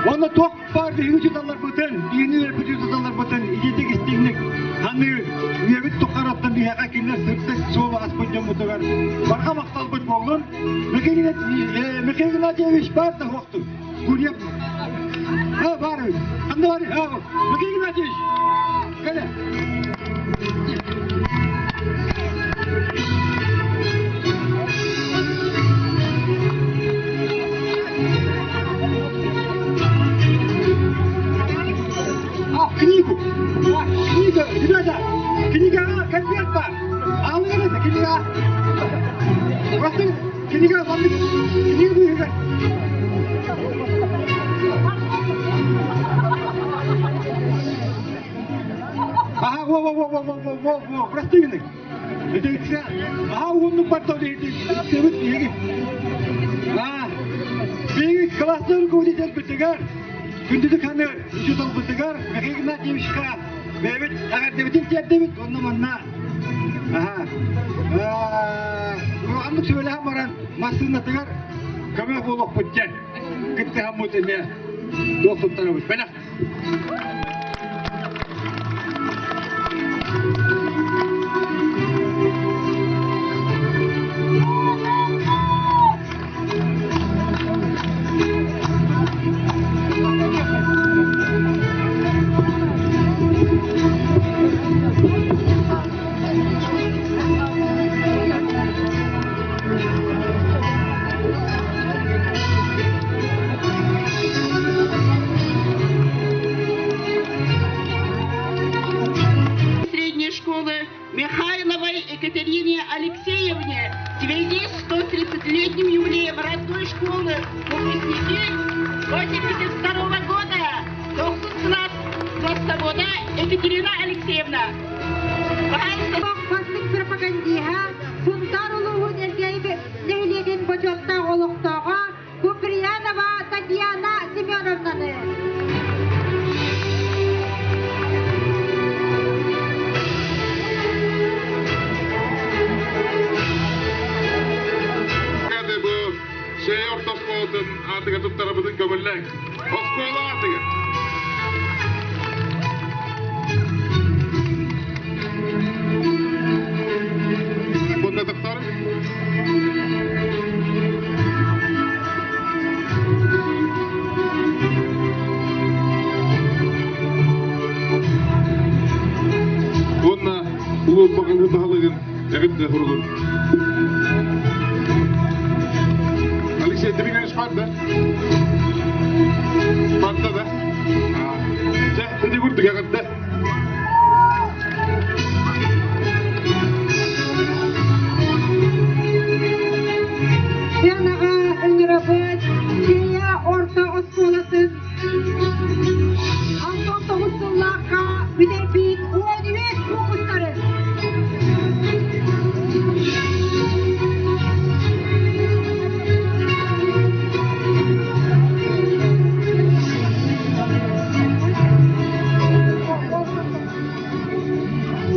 Уонна туох баар биһиги учууталларбытын, биһини үөрпүт учууталларбытын ититик истиҥник саныы үйэбит тухары биһиэхэ кинилэр сырдык суолу аспыт дьоммутугар барҕа махталбыт буоллун. Михаил Игнатьевич баар да суохтун. Курьер. Ha бар. Ханна бар? Ha. Михаил Игнатьевич. Кэлэ. А, книгу. А, книга, ребята, книга, конверт бар. Алыңыз это, книга. Просто книга, книга, Ага, во, во, во, во, во, во, во, во, простыны. Это Ага, уоннук барта себит биһиги. А, биһиги классный руководитель бытыгар, күндүтүк ханыр учууталбытыгар Михаил Игнатьевичка бэйэбит эҕэрдэбитин тиэрдэбит онно манна аха улаханнык сүбэлэһэн баран массыынатыгар көмө буолуохпут диэн кыттыһаммыт эмиэ туох туттарабыт бэлэх. Средней школы Михайловой Екатерине Алексеевне в связи с 130-летним юбилеем родной школы выпускники 82 года тохсус класс Екатерина Алексеевна. Бастыҥ пропагандиһа Сунтаар улууһун Элгээйи нэһилиэгин бочуоттаах олохтооҕо Куприянова Татьяна Семеновнаны. Бу Сей орто оскуолатын аатыгар туттарабытын көҥүллээҥ. Оскуола аатыгар. Секунда тахсар. Уонна улуу баҕалыы баһылыгын эҕирдэ хуругун. Алексей Дмитриевич баар да? Барда да? Дьэ, ити курдук эҕэрдэ. Сыанаҕа ыҥырабыт Сиэйэ орто оскуолатын 69 сыллаахха бүтэрбит 13 выпустарын.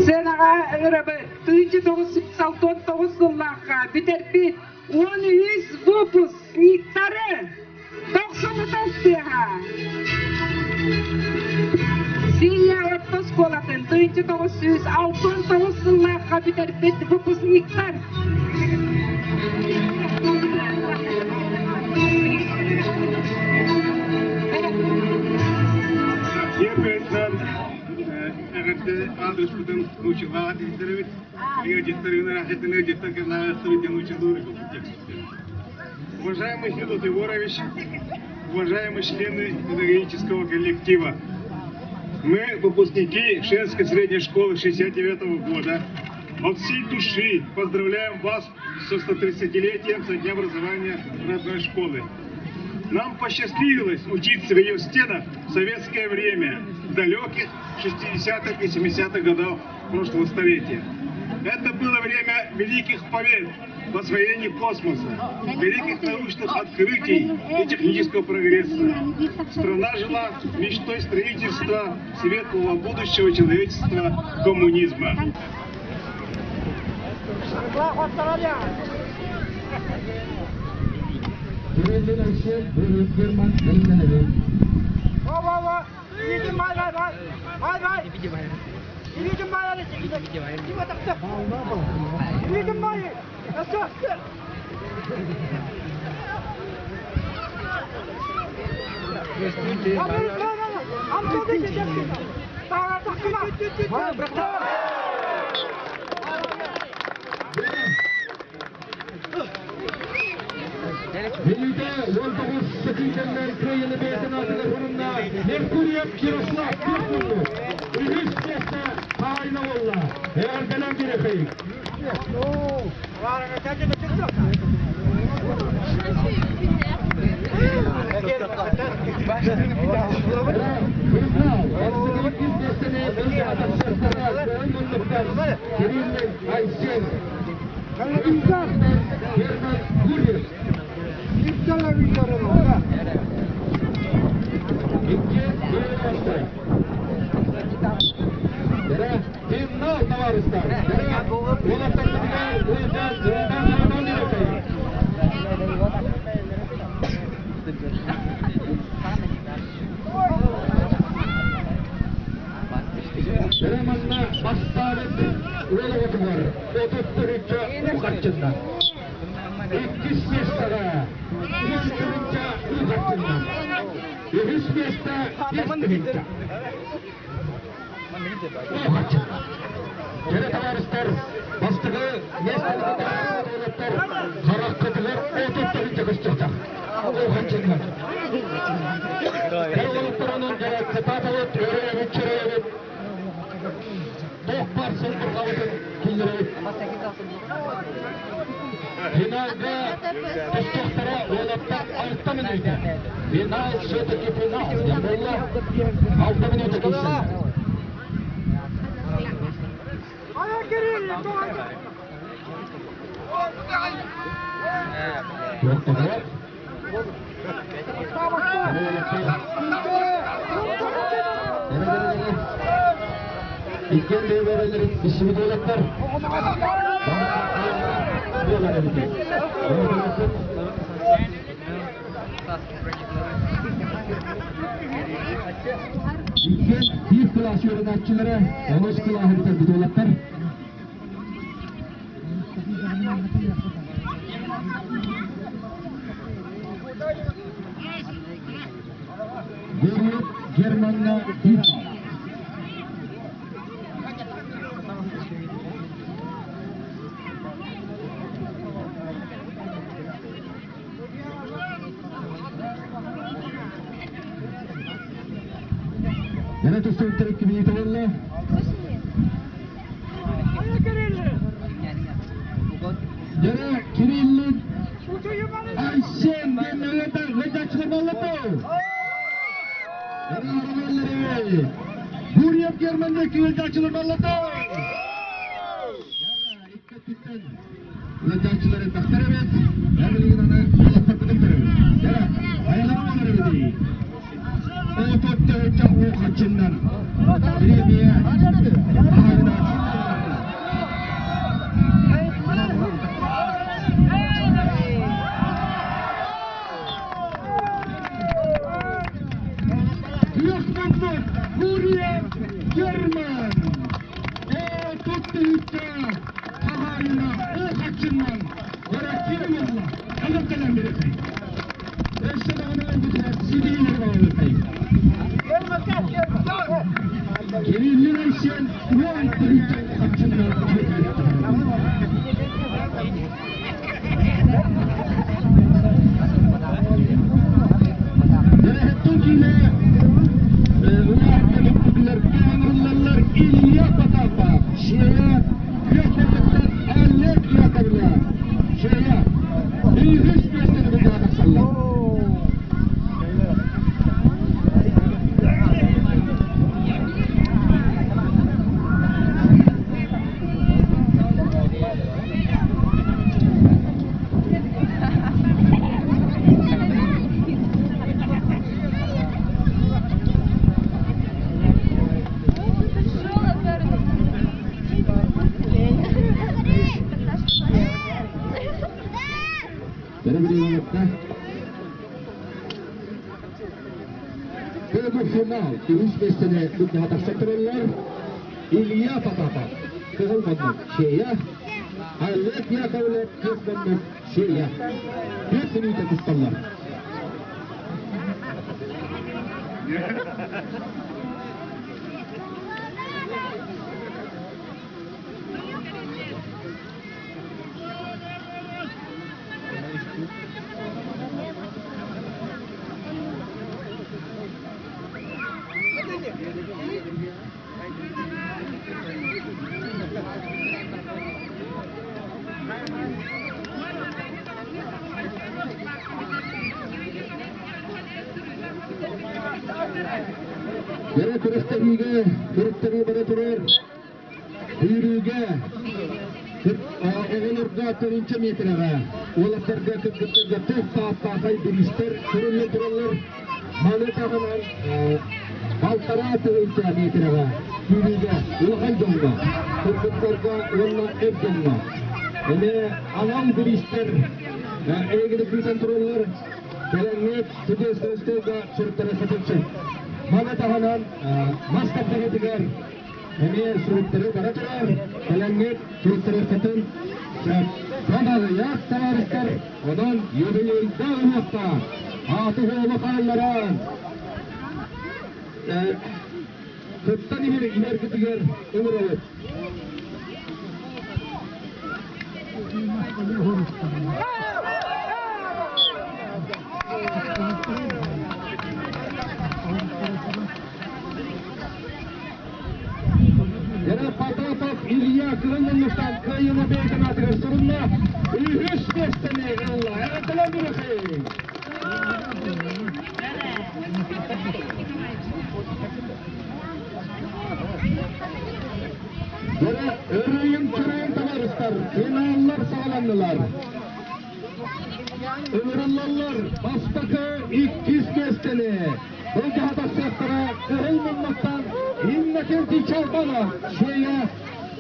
Сценаҕа ыҥырабыт 1969 сыллаахха бүтэрбит 13 выпускниктары тохсунутас тыаһа. Сиийэ орто оскуолатын 1969 сыллаахха бүтэрбит выпускниктар. Эҕэрдэ аадырыспытын учууталга тиһиттэрэбит. Уважаемый Федот Егорович, уважаемые члены педагогического коллектива, мы, выпускники Шенской средней школы 69 года, От всей души поздравляем вас со 130-летием со дня образования родной школы. Нам посчастливилось учиться в ее стенах в советское время, в далеких 60-х и 70-х годах прошлого столетия. Это было время великих побед в освоении космоса, великих научных открытий и технического прогресса. Страна жила мечтой строительства светлого будущего человечества коммунизма. Бүлүүтэ 19 сэтиитэннэр кыайыны бэйэтин аатыгар хонунна Меркурьев Ярослав Петровну үһүс миэстэ хаайына буолла. Эҕэрдэлээн биэрэхэй. Кириллин Айсен Герман Гурьев Финал, товарищтар! Манна бастаабыт уолугутугар 33 ухарчынна. Иккис миэстэҕэ 3 тыһыынча ухарчынна. Үһүс миэстэ 5 тыһыынча. Ухарчынна. Кэрэ табаарыстар, бастакы миэстэни уолаттар хараххытыгар 30 тыһыынча көстүөхтэх. Ухарчынна. Кэрэ уолаттар онон дьэ кытаатабыт, өрөйөбүт, чөрөйөбүт. Туох баар сылбырҕабытын киллэрэбит. Финалга тустуохтара уолаттар алта мүнүүтэ. Финал все-таки финал. Диэн буолла. 6 мүнүүтэ киирсэллэр. Туох Иккиэн бэйэлэрин иссибит уолаттар. Буолар эбит. Иккиэн биир кылаас үөрэнээччилэрэ, онус кылааһы бүтэрбит уолаттар. Гурьев Германна Дима. Yana тустууттар 2 минута болла. Яра Кириллин Айсен диэн ыдаччылар болла. Яра аралалары. Гурьев Германна кыылдаччылар болла. Яра икки ыдаччылары тахтар эбит. Яра аны олохтор Яра аялары болар эбит. 30 ухачыннан. Премия. Ағайына. Күөх Гурьев Герман. 30 хаһаайына ухачыннан. Яра ким болла? Алып берекей. Өссө даҕаны бүтүнэр сидиилер болалыкай. Кириллин Айсен 10 тыһыынча ухачыннан. Тукине Илья Потапов, Шея. Полуфинал үһүс миэстэни былдьаһа тахсан тураллар. Илья Потапов, Кыһыл Муннук, Чея, Олег Яковлев, Кыыс Муннук, Чея. Түөрт мүнүүтэ тусталлар. Бэрэ күрэхтэһиигэ күрэхтэһии бара турар. Сүүрүүгэ оҕолорго тыһыынча миэтэрэҕэ, уолаттарга кыргыттарга туох тааттаахай бириистэр көрүллэн тураллар. Маны таһынан балтараа тыһыынча миэтэрэҕэ сүүрүүгэ улахан дьоҥҥо, кыргыттарга уонна эр дьоҥҥо эмиэ анал бириистэр эйигини күүтэн тураллар. Кэлэҥҥит судейскай столга суруктары сатылчы. Маны таһынан мас тардыһыытыгар Эмиэ суруктары бара турар, кэлэҥҥит суруктарыаххытын сөп. Аҕыйах табаарыстар, онон юбилейдаах ыһыахтаах ааты-суолу хаалларан кыттан иһэр иһэргитигэр ыҥырабыт. Яна Потапов Илья Кырыммуннуктан кыайыыны бэйэтин аатыгар сурунна. Үһүс миэстэни ылла. Эҕэрдэлэн бүрүхэй! Яна өрөйүн-чөрөйүн табаарыстар финаллар саҕаланнылар. Ыҥырыллаллар бастакы иккис миэстэни Былдьаһа тахсыахтара Кыһыл муннуктан Иннокентий Чолбонов, Чея,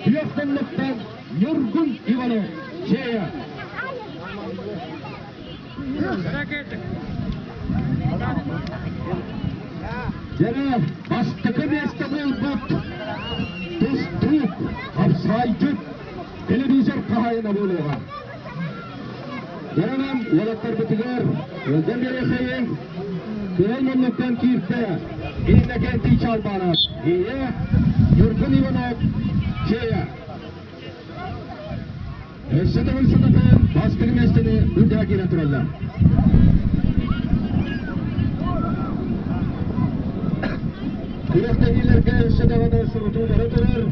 Күөх муннуктан Ньургун Иванов, Чея. Дьэрэ бастакы миэстэ буолбут тустуук, хапсаайдьыт, телевизор хаһаайына буолуоҕа. Дьаранан уолаттарбытыгар ыалдьан биэриэххэйиҥ. Кыһыл муннуктан киирдэ Иннокентий Чалбанов, ийэ Ньургун Иванов, Чея. Өссө төгүл санатан бастыҥ миэстэни үрдэҕэ киирэн тураллар. Күрэхтэһиилэргэ өссө даҕаны сурутуу бара турар.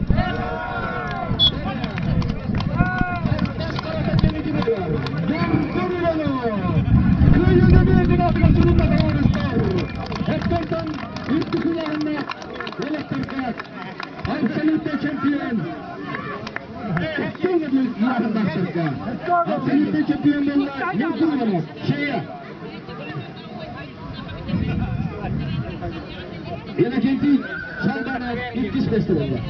Абсолютный чемпион! Абсолютный чемпион буолла Ньургун Шея! Иннокентий Чалбанов иккис миэстэ буолла.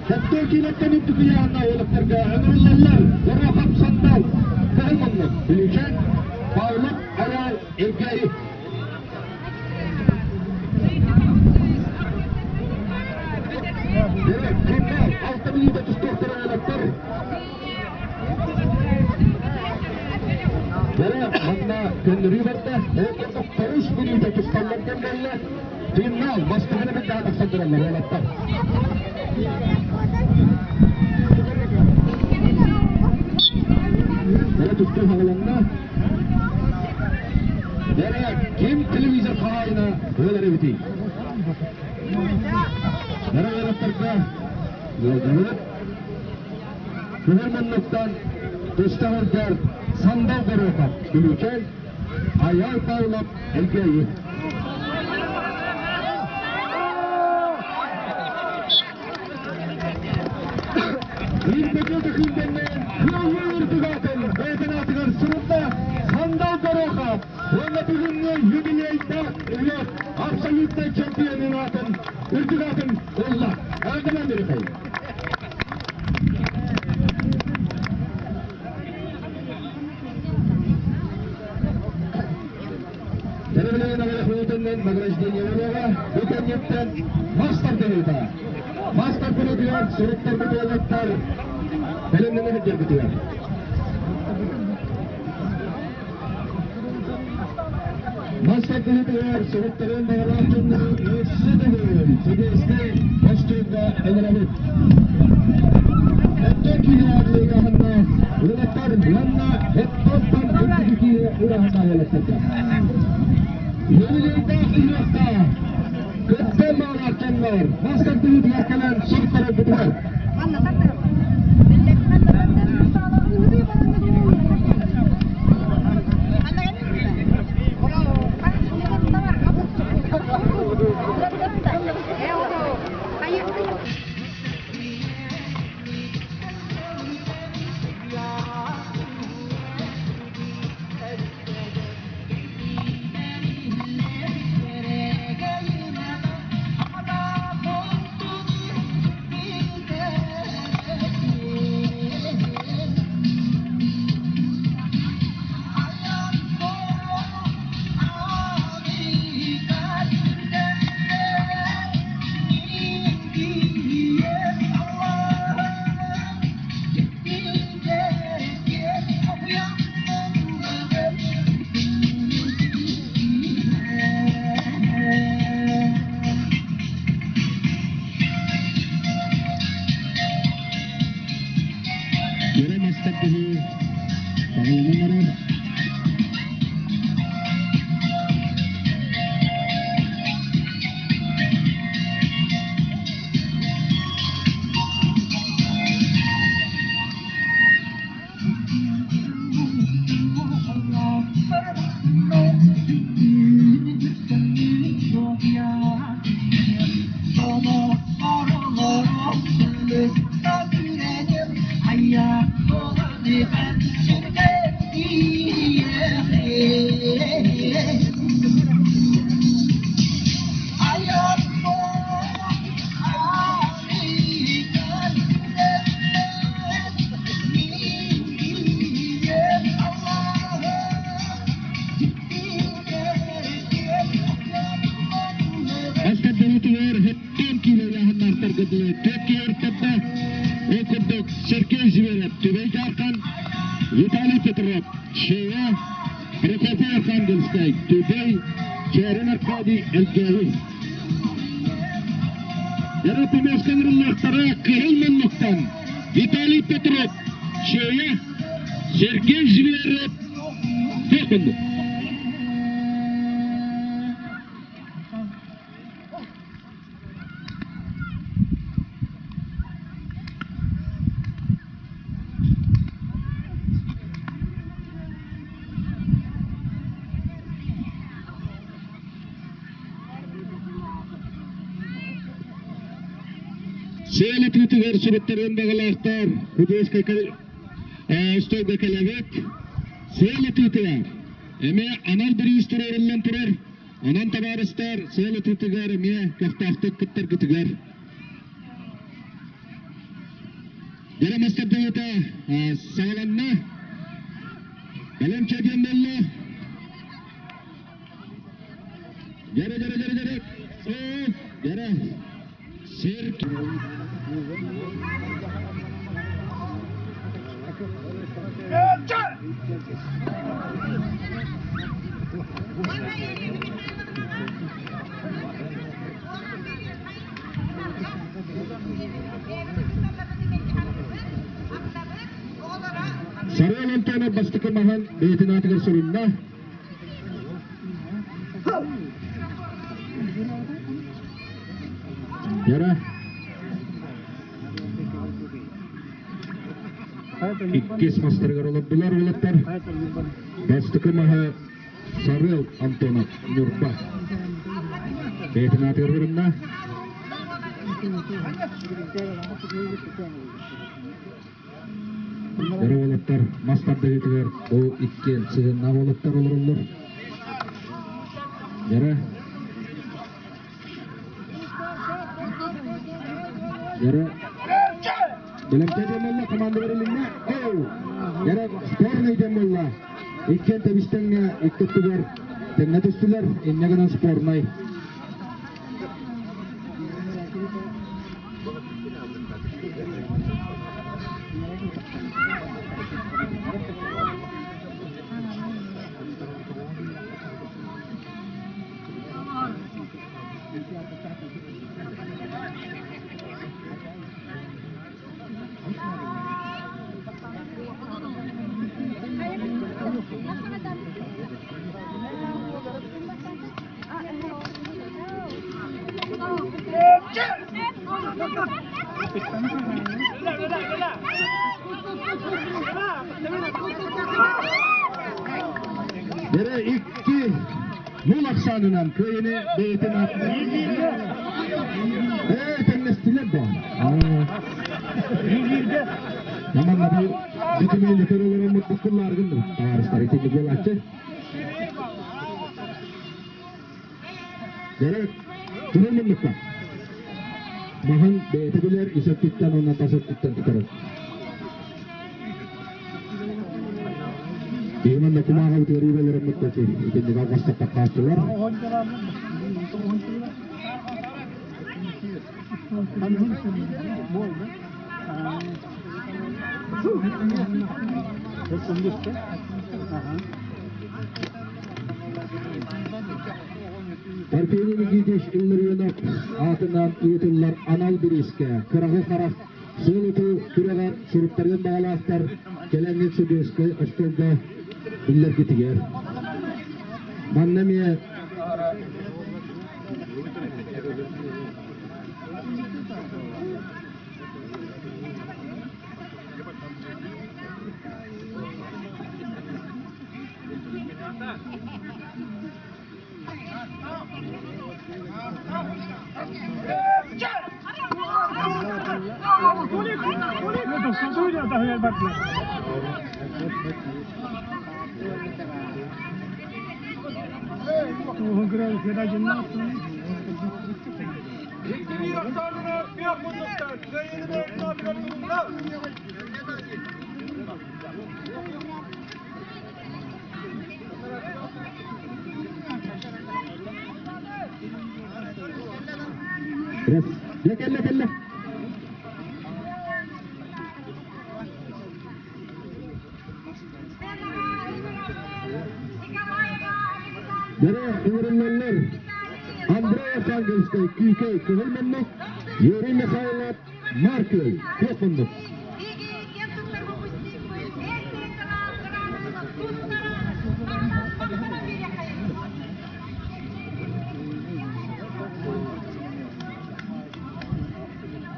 Сэттэ киилэттэн үрдүк ыйааһыннаах уолаттарга ыҥырыллаллар Горохов Сандал, Кыһыл Муннук, Бүлүүчээн, Павлов Айаал, Элгээйи. Кимнээх алта мүнүүтэ тустуохтара уолаттар. Бэрэ манна көннөрүү барда. Ол курдук тоҕус мүнүүтэ тусталлар кэллэллэр. Финал бастакы биттэҕэ тахсан тураллар уолаттар. Бэрэ тустуу хаҕыланна. Бэрэ ким телевизор хаһаайына буолар эбитий? Бэрэ уолаттарга ыалдьыбыт. Күһүр муннуктан тустаҕырдар Сандал Горохов, Бүлүүчээн, Айаал Павлов, Элгээйи. Биирбэкэ күүрдэннээн кыайыы үрдүк аатын бэйэтин аатыгар сурунна Сандал Горохов уонна бүгүҥҥү юбилейдаах ыһыах абсолютнай чемпионун аатын үрдүк аатын ылла. Эҕэрдэлээн Михаил. Дьэрэлээн аҕыйах мүнүүтэннэн награждение буолуоҕа. Бу кэнниттэн мас тардыһыыта. Мас тардыһыытыгар суруттарбыт уолаттар бэлэмнэнэ сылдьаргытыгар. Мас тардыһыытыгар суруттарыан баҕалаах дьоннору өссө төгүл Сэбиэскэй остуолга ыҥырабыт. Оттон киинэ ыйааһыннаах уолаттар уонна оттонтон үрдүкү киинэ ыйааһыннаах уолаттарга. Юбилейдаах ыһыахха кыттан баҕалаах дьоннор мас тардыһыытыгар кэлэн суруттараргытыгар. Өрө мастар быһыы саҕаланан эрэр. Бас көрдөрүүтүгэр һөттүөн киилэ ыйааһыннаахтарга дылы түөрт киһи ортотто. Ол курдук Сергей Зверев, Түбэй Дьаархан, Виталий Петров, Шея, Прокопий Архангельскай, Түбэй, Чээрин Аркадий Элгээйи. Дьара помоска ыҥырыллыахтара Кыһыл Муннуктан Виталий Петров, Шея, Сергей Зверев, Төхүндү. Сиэл ытыытыгар суруттарыан баҕалаахтар художка остуолга кэлэбит. Сиэл ытыытыгар эмиэ анал бириис туруоруллан турар. Онон табаарыстар сиэл ытыытыгар эмиэ көхтөөхтүк кыттаргытыгар. Дьэрэ мастардыыта саҕаланна. Бэлэм чөдүөн буолла. Дьэрэ, дьэрэ, дьэрэ, дьэрэ. Оо, дьэрэ. Сир. Сарыал Антонов бастакы маһын бэйэтин аатыгар сурунна. Яра. Иккис мастарыгар олордулар уолаттар. Бастакы маһы Сарыал Антонов Ньурба. Бэйэтин аатыгар урунна. Яра уолаттар мас тардыһыытыгар ол иккиэн сыһыаннаах уолаттар олороллор. Яра. Яра. Бэлэмтэ диэн буолла, команда бэрилиннэ. Оу! Яра, сборный диэн буолла. Иккиэн тэбистэҥҥэ икки өттүгэр. Тэҥҥэ түстүлэр, инньэ гынан спорнай. Бere икки нул ахсаанынан кыайыны бэйэтин Ээ, тэҥнэстилэр да. Наман бу документы көрөлөрөммүт буккуллааргын таарыстар итинник буолааччы. Дэрэ, кыһыл муннукка. Маһын бэйэтэ билэр, ис өттүттэн уонна тас өттүттэн тутарар. Именно кумааҕыбытыгар иибэлэрэммит итинник алҕастаппаккааччылар. Парфений Никитич Илларионов аатынан ыытыллар анал бириискэ кыраҕы харах суол ытыы күрэҕэр суруттарыан баҕалаахтар кэлэҥҥит Судейскай остуолга биллэргитигэр. Манна эмиэ Дьэ кэллэ кэллэ. Бэрэ ыҥырыллаллар Андрей Архангельскай, Күүкэй, Кыһыл Муннук, Юрий Михайлов, Маркел, Күөх Муннук.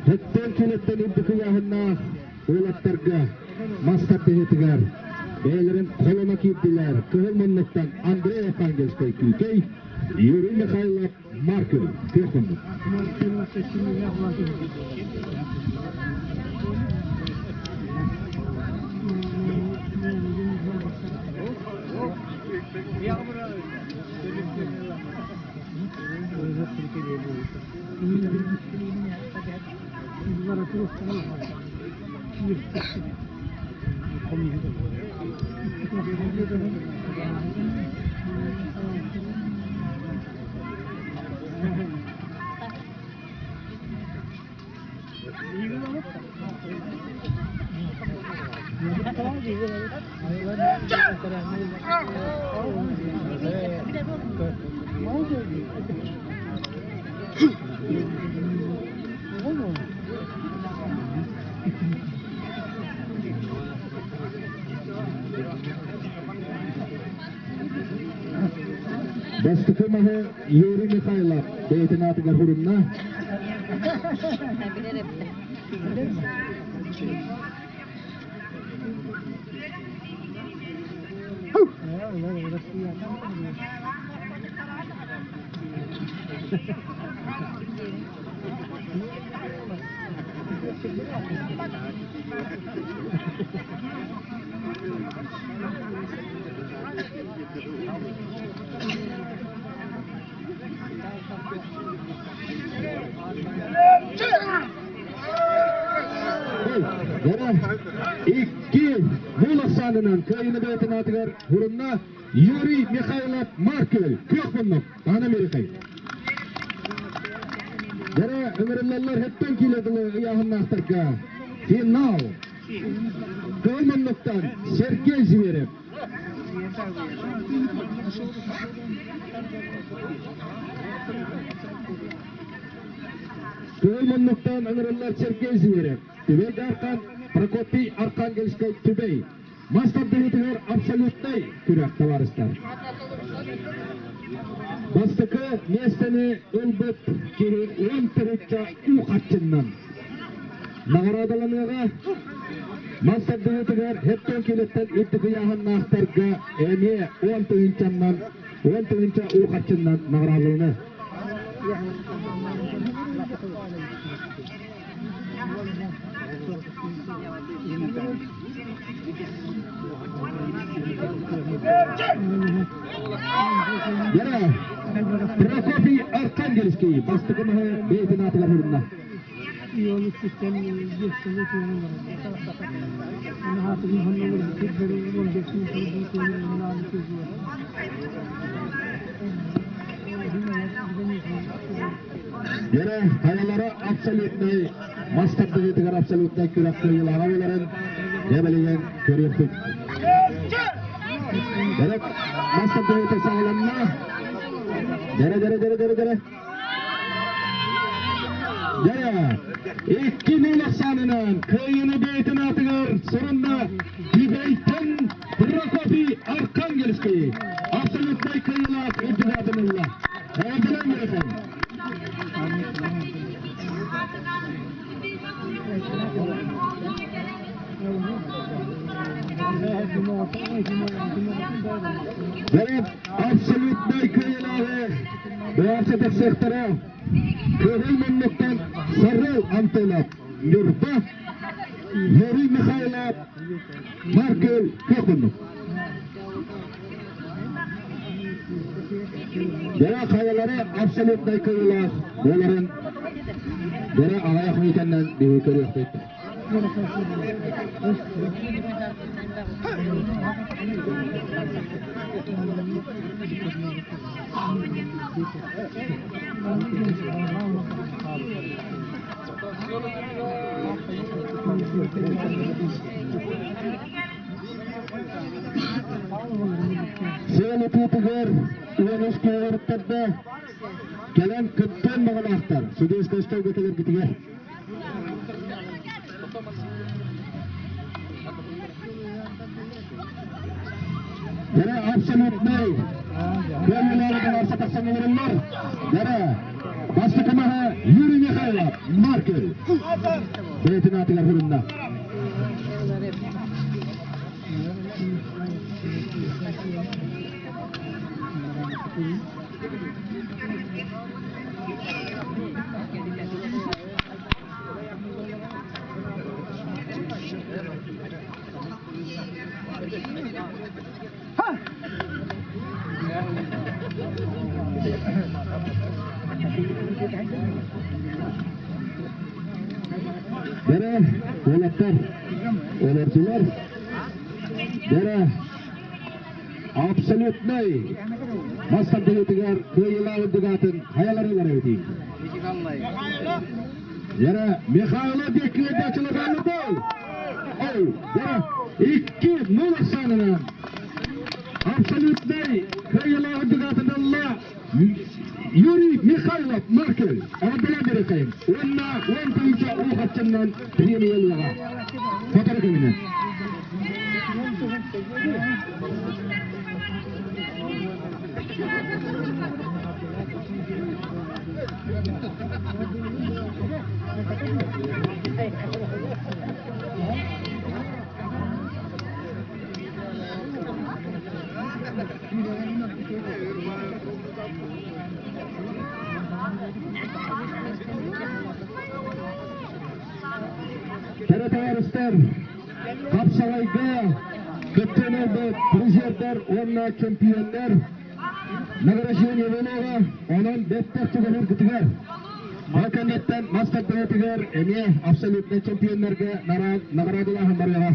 Хэттэн килэттэн үрдүк ыйааһыннаах уолаттарга мас тардыһыытыгар бэйэлэрин холоно киирдилэр Кыһыл Муннуктан Андрей Архангельскай Күүкэй, Юрий Михайлов Маркел Күөх Муннук. Бастакы маһы Юрий Михайлов бэйэтин аатыгар хурунна. Икки гол ахсаанынан кыайыыны бэйэтин аатыгар хурунна. Юрий Михайлов Маркель күөх муннук Таан Америкай. Дэрэ ыҥырыллаллар хэттэн киилэ дылы ыйааһыннаахтарга финал. Кыһыл муннуктан Сергей Зверев. Кыһыл муннуктан ыҥырыллар Сергей Зверев. Түбэй Архан, Прокопий Архангельскай Түбэй. Мас тардыһыытыгар абсолютнай күрэх табаарыстар. Бастакы миэстэни ылбыт киһи 10 тыһыынча уу харчыннан наҕараадаланыаҕа. Мас тардыһыытыгар хэттэн киилэттэн үрдүк ыйааһыннаахтарга эмиэ 10 тыһыынчаннан 10 тыһыынча уу харчыннан наҕараадалана. Яра, Прокопий Архангельский бастакы маһы бэйэтин аатыгар хурунна. Яра, хайалара абсолютнай мас тардыһыытыгар абсолютнай күрэх кыайыылааҕа буоларын дьэ көрүөхпүт. Дэрэ, мас тардыһыыта саҕаланна. Дэрэ, дэрэ, дэрэ, дэрэ, дэрэ. Дэрэ, 2-0 ахсаанынан кыайыыны бэйэтин аатыгар сурунна Түбэйтэн Прокопий Архангельский. Абсолютнай кыайыылаах үрдүк аатын ылла. Эҕэрдэлээн үөрэтэн. Дэрэ, абсолютнай кыайыылааҕы бэйэҕэ тахсыахтара. Кыһыл муннуктан Сарыл Антонов, Ньурба, Юрий Михайлов, Маркел Көхунов. Дэрэ хайалары абсолютнай кыайыылаах буоларын дэрэ аҕыйах мүнүүтэннэн биһиги көрүөхпүт. Сыал ытыытыгар 13 километрда кэлэн кыттан баҕалаахтар судейскай столга кэлэргитигэр. Дэрэ абсолютнай кыайыылаах барса тахсан олороллор. Дэрэ бастакы маһа Юрий Михайлов Маркель бэйэтин аатыгар хурунна. Дэрэ, уолаттар, олордулар. Дэрэ, абсолютнай мас тардыһыытыгар кыайыылаах үрдүк аатын хайаларыгар эбитий? Дэрэ, Михайло диэки дачылы Ой, дэрэ, 2-0 ахсаанынан абсолютнай кыайыылаах үрдүк аатын ылла Юрий Михайлов Маркель. Эҕэрдэлээн биэриэххэйиҥ. Уонна 10 тыһыынча уу харчыннан премия ылыаҕа. Сотору кэминэн. Кэрэ табаарыстар, хапсаҕайга кыттыыны ылбыт призердэр уонна чемпионнар награждение буолуоҕа, онон бэттэх чугаһыыргытыгар. Ол кэнниттэн мас тардыһыытыгар эмиэ абсолютнай чемпионнарга наҕараадалааһын барыаҕа.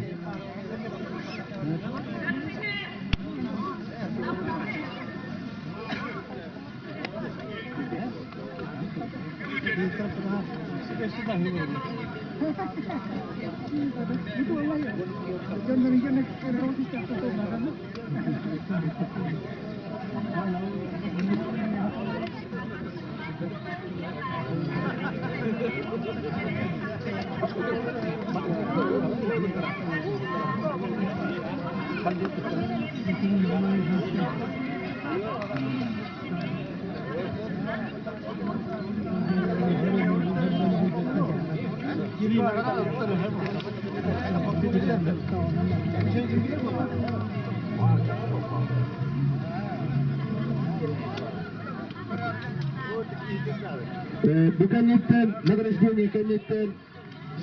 Бу кэнниттэн, награждение кэнниттэн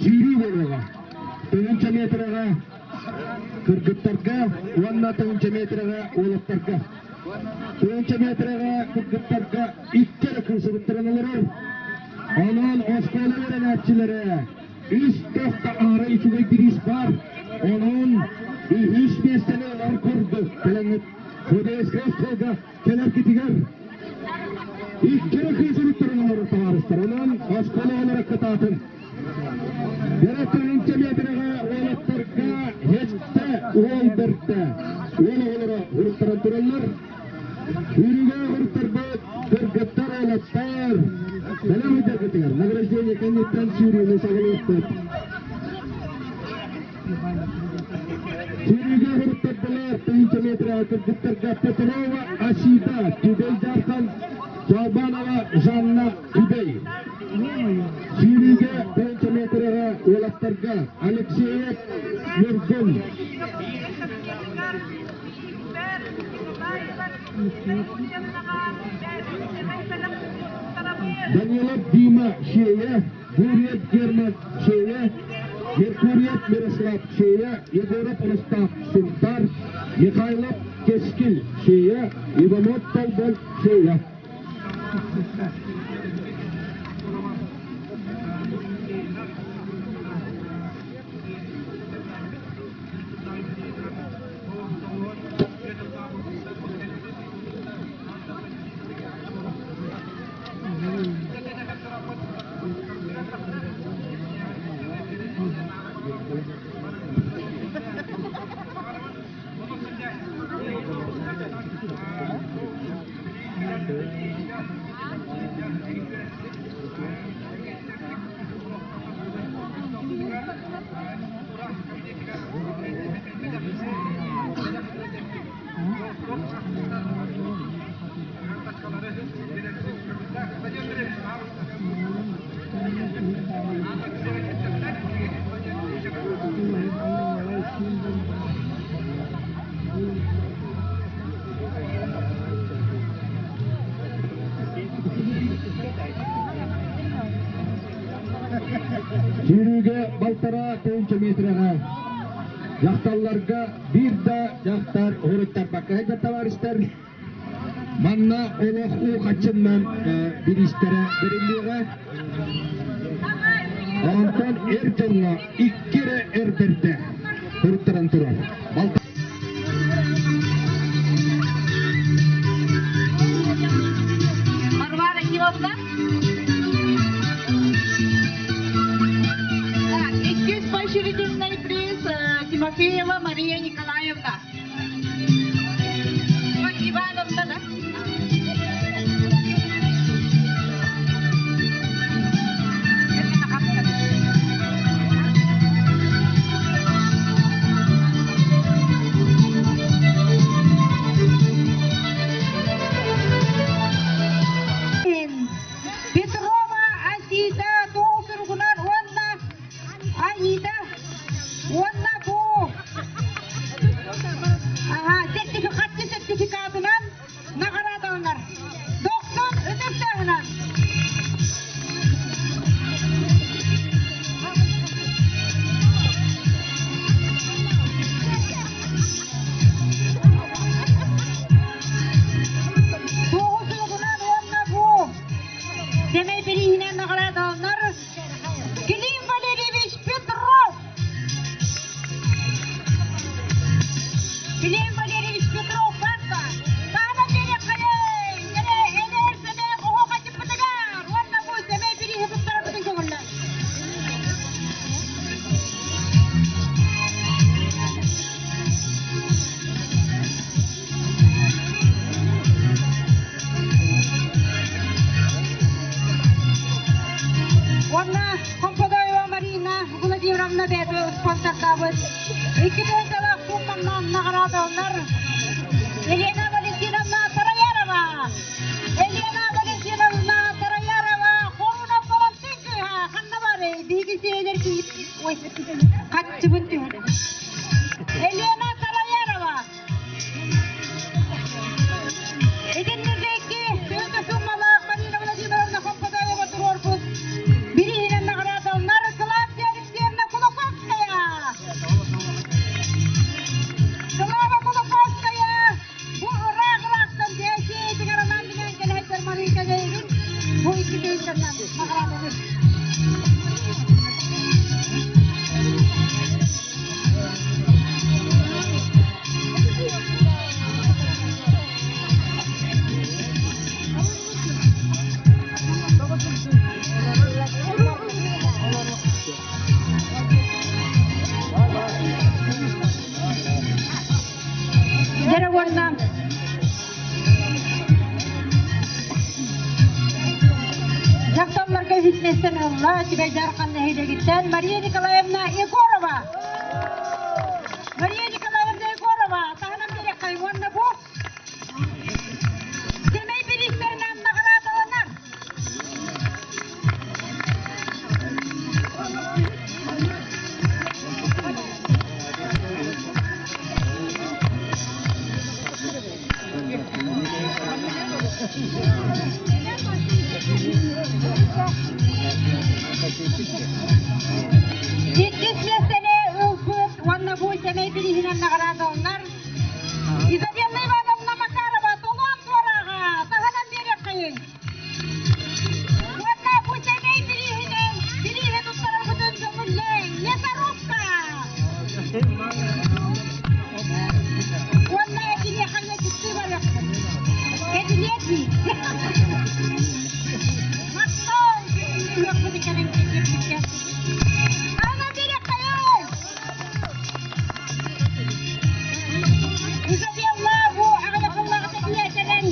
сүүрүү буолуоҕа. Тыһыынча метрэҕэ кыргыттарга уонна тыһыынча метрэҕэ уолаттарга. Тыһыынча метрэҕэ кыргыттарга икки эрэ кыыс ыгыттаран олорор. Онон оскуола үөрэнээччилэрэ үс тохта аара үчүгэй бириис баар. Онон үһүс миэстэни ылар курдук кэлэҥҥит ХДС оскуолга кэлэргитигэр икки эрэ кыыс ыгыттаран олорор табаарыстар. Онон оскуола оҕолоро кытаатын. Тыһыынча миэтэрэҕэ уолаттарга һэттэ уол бэртэ. Уол оҕолоро уруттаран тураллар. Сүүрүүгэ уруттарбыт кыргыттар уолаттар бэлэм ыйдаргытыгар награждение кэнниттэн сүүрүүнү саҕалыахпыт. Сүүрүүгэ уруттардылар тыһыынча миэтэрэҕэ кыргыттарга Петрова Асида, Түбэй Дьаархан, Чалбанова Жанна Түбэй. Сүүрүүгэ тыһыынча миэтэрэҕэ уолаттарга Алексеев Ньургун. Данилов Дима Шея, Гурьев Герман Шея, Меркурьев Мирослав Шея, Егоров Рустав Сунтар, Михайлов Кескил Шея, Иванов Толбон Шея. Сүүрүүгэ балтараа тыһыынча метрэҕэ дьахталларга биир да дьахтар уһуруттарбакка сылдьар товарищтар манна олох уу хаччыннан бириистэрэ бэриллиэҕэ. Онтон эр дьоҥҥо икки эрэ эр бэрдэ уруттаран турар. Варвара Кировна. Так, иккис поощрительный приз Тимофеева Мария Николаевна. Ой, Ивановна, да? Икки тыһыынчалаах суумманнан наҕараадаланар Елена Валентиновна Тараярова. Елена Валентиновна Тараярова Хоруна Балантин кыыһа ханна барый? Биһиги сиэлэр киһи Ой, хаччыбын түһэрин. Елена Тараярова. Итиннэрдээки тыһыынча сууммалаах Марина Владимировна Хомпотоева туруорбут бирииһинэн наҕараадаланар Клавдия Алексеевна Кулаковская. Клава Кулаковская бу ыраах-ыраахтан бэйэтигэр анаан билэн кэлэһиттэр Марика Левин бу икки тыһыынчаннан наҕараадалыр. Дьэрэ уонна дьахталларга үһүс ылла Сибэйдэр нэһилиэгиттэн Мария Николаевна Егорова. Мария Николаевна Егорова таһынан биэриэххэй уонна бу Сэмэй бириистэринэн наҕараадаланар. Иккис миэстэни ылбыт уонна бу сэмэй бирииһинэн наҕараадаланар Изабелла Ивановна Макарова толоон туорааҕа таһынан биэриэххэйиҥ. Уонна бу сэмэй бирииһинэн бирииһи туттарарбытын көҥүллээҥ. Мясорубка! Уонна киниэхэ ыалдьыттыы барыахпыт. Кэбиниэт дии. Махтал! Үөхпүт кэлэн кэлбиккэ. Таһынан биэриэххэйиҥ! Изабелла бу аҕыйах сыллааҕыта кэлэн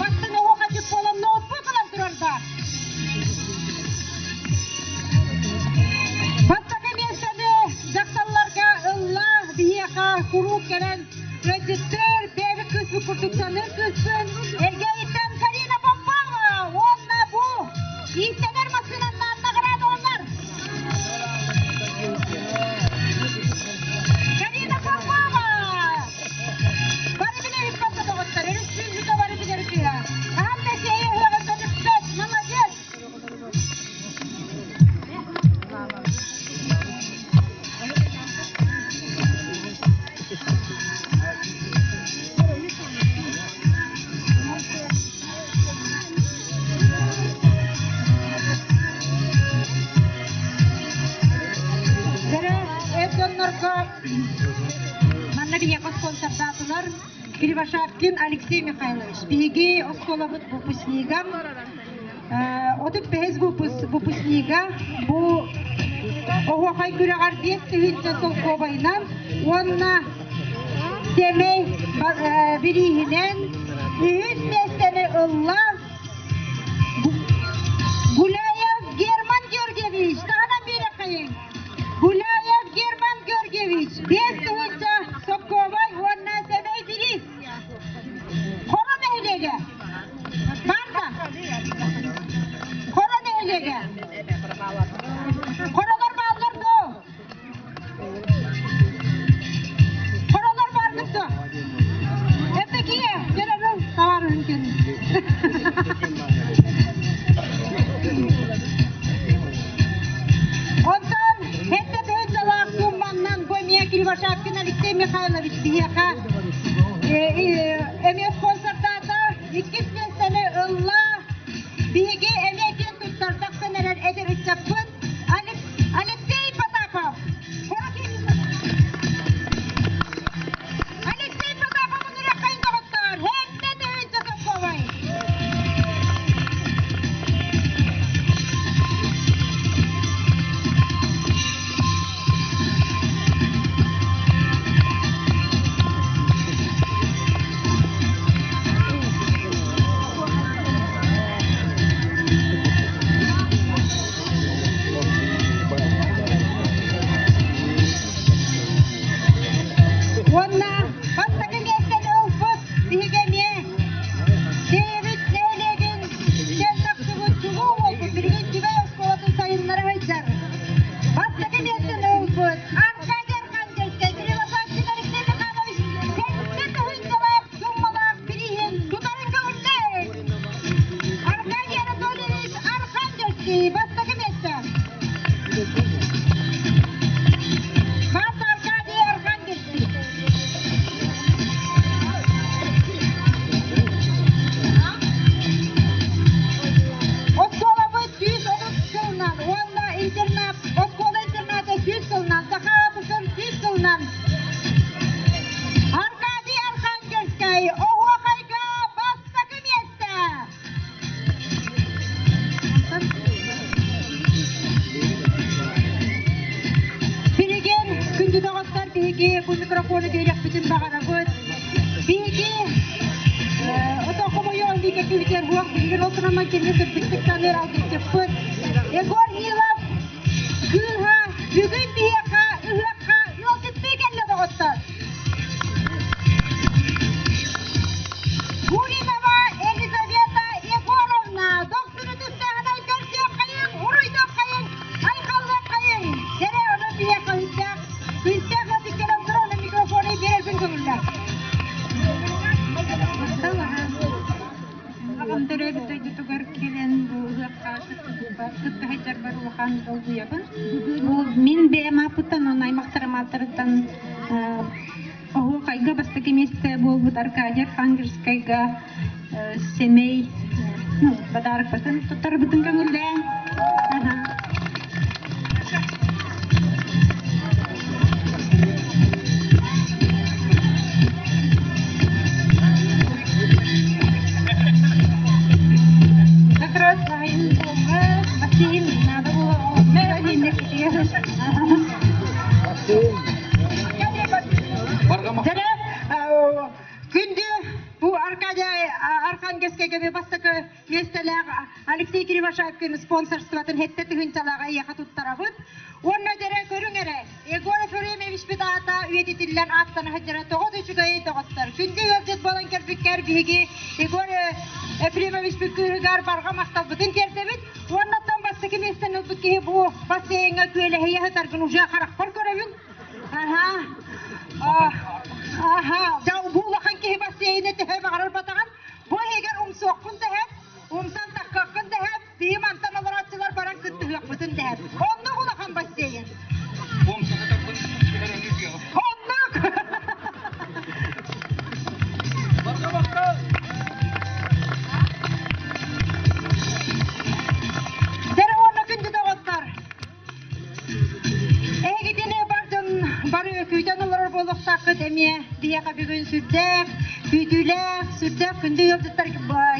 бастыҥ оһуохайдьыт буолан ноутбук ылан турарда. Бастакы миэстэни дьахталларга ылла биһиэхэ куруук кэлэн ыалдьыттыыр, бэйэбит кыыспыт курдук саныыр кыыспын Эргээйиттэн Карина Попова уонна бу иистэнэр массыынаннан наҕараадаланар. Карина Попова! Бары билэбит барда доҕоттор, өрөспүүбүлүкэ бары билэр кыыһа. Хаһан да сиэйэ ыһыаҕын көтүппэт, молодец! Эр дьоннорго манна биһиэхэ спонсордаатылар Кривошапкин Алексей Михайлович. Биһиги оскуолабыт выпускнига. 35 выпускнига бу оһуохай күрэҕэр 5 тыһыынча солкуобайынан уонна сэмэй бирииһинэн үһүс миэстэни ылла Гуляев Герман Георгиевич, таһынан биэрэххэйиҥ. Гуляев Герман Георгиевич, 5 тыһыынча солкуобай уонна сэмэй бириис. Хоро нэһилиэгэ. Барда. Хоро нэһилиэгэ. Хоролор бааллар дуо? Хоролор бааргыт дуо? Эппекие, дьэрэрин табаарыһын кэлин. Онтон хетте тыһыынчалаах сумманнан бу эмиэ Кривошапкин Алексей Михайлович биһиэхэ эмиэ спонсордаата, иккис миэстэни ылла. Биһиги эмиэ киэн туттар тахсан эрэр эдэр ыччаппыт Алексей Потапов. Алексей Потапов үрэххин доҕоттоор, хэтте тыһыынча сопповай. микрофону биэриэхпитин баҕарабыт. Биһиги ото хомойуох лиикэтибитигэр буох билигин ол тураман кини сырдыктык саныыр алгысчыппыт Егор Нилов кыыһа бүгүн биһиэхэ ыһыахха ыалдьыттыы кэллэ доҕоттор. Гуринова Елизавета Егоровна дохсуну түстээҕинэн көрсүөххэйиҥ, уруйдуоххайыҥ, айхаллыаххайыҥ! Кэрэ ону биһиэхэ үстээх, күнтээх ыалдьыт кэлэн туран микрофону биэрэрбин көҥүллээх. Аҕам төрөөбүт дойдутугар кэлэн бу ыһыахха кытта сылдьарбар улахан долгуйабын. Бу мин бэйэм ааппыттан уонна аймахтарым ааттарыттан оһуохайга бастакы миэстэ буолбут Аркадий Архангельскайга сэмэй ну, подарокпытын туттарбытын көҥүллээн. Как раз бассейн надо было. Күндү бу Аркадий Архангельскайга бастакы миэстэлээх Алексей Кривошапкин спонсорствотын хетте тыһыынчалааҕа эйиэхэ туттарабыт. Уонна дьэрэ көрүҥ эрэ, Егор Ефремовичпит аата үйэтитиллэн ааттана сылдьара тоҕо да үчүгэй доҕоттор. Күндү ыалдьыт буолан кэлбиккэр биһиги Егор Ефремовичпит кыыһыгар барҕа махталбытын тиэрдэбит. Уоннаттан бастакы миэстэни ылбыт киһи бу бассейҥҥа күөлэһийэ сытаргын уже харахпар көрөбүн. Аха. Аха. Дьэ, бу улахан киһи бассейны төһө баҕарар батаҕын. Бу иһигэр умсуоххун дэһэп, умсан таххыаххын дэһэп, биһи мантан олорооччулар баран кыттыһыахпытын дэһэп. Оннук улахан бассейн. Оннук! Дьэ, уонна күндү доҕоттор, Эһигитини бар дьон бары күүтэн олорор буолуохтааххыт эмиэ биһиэхэ бүгүн сүрдээх күүтүүлээх, сүрдээх күндү ыалдьыттар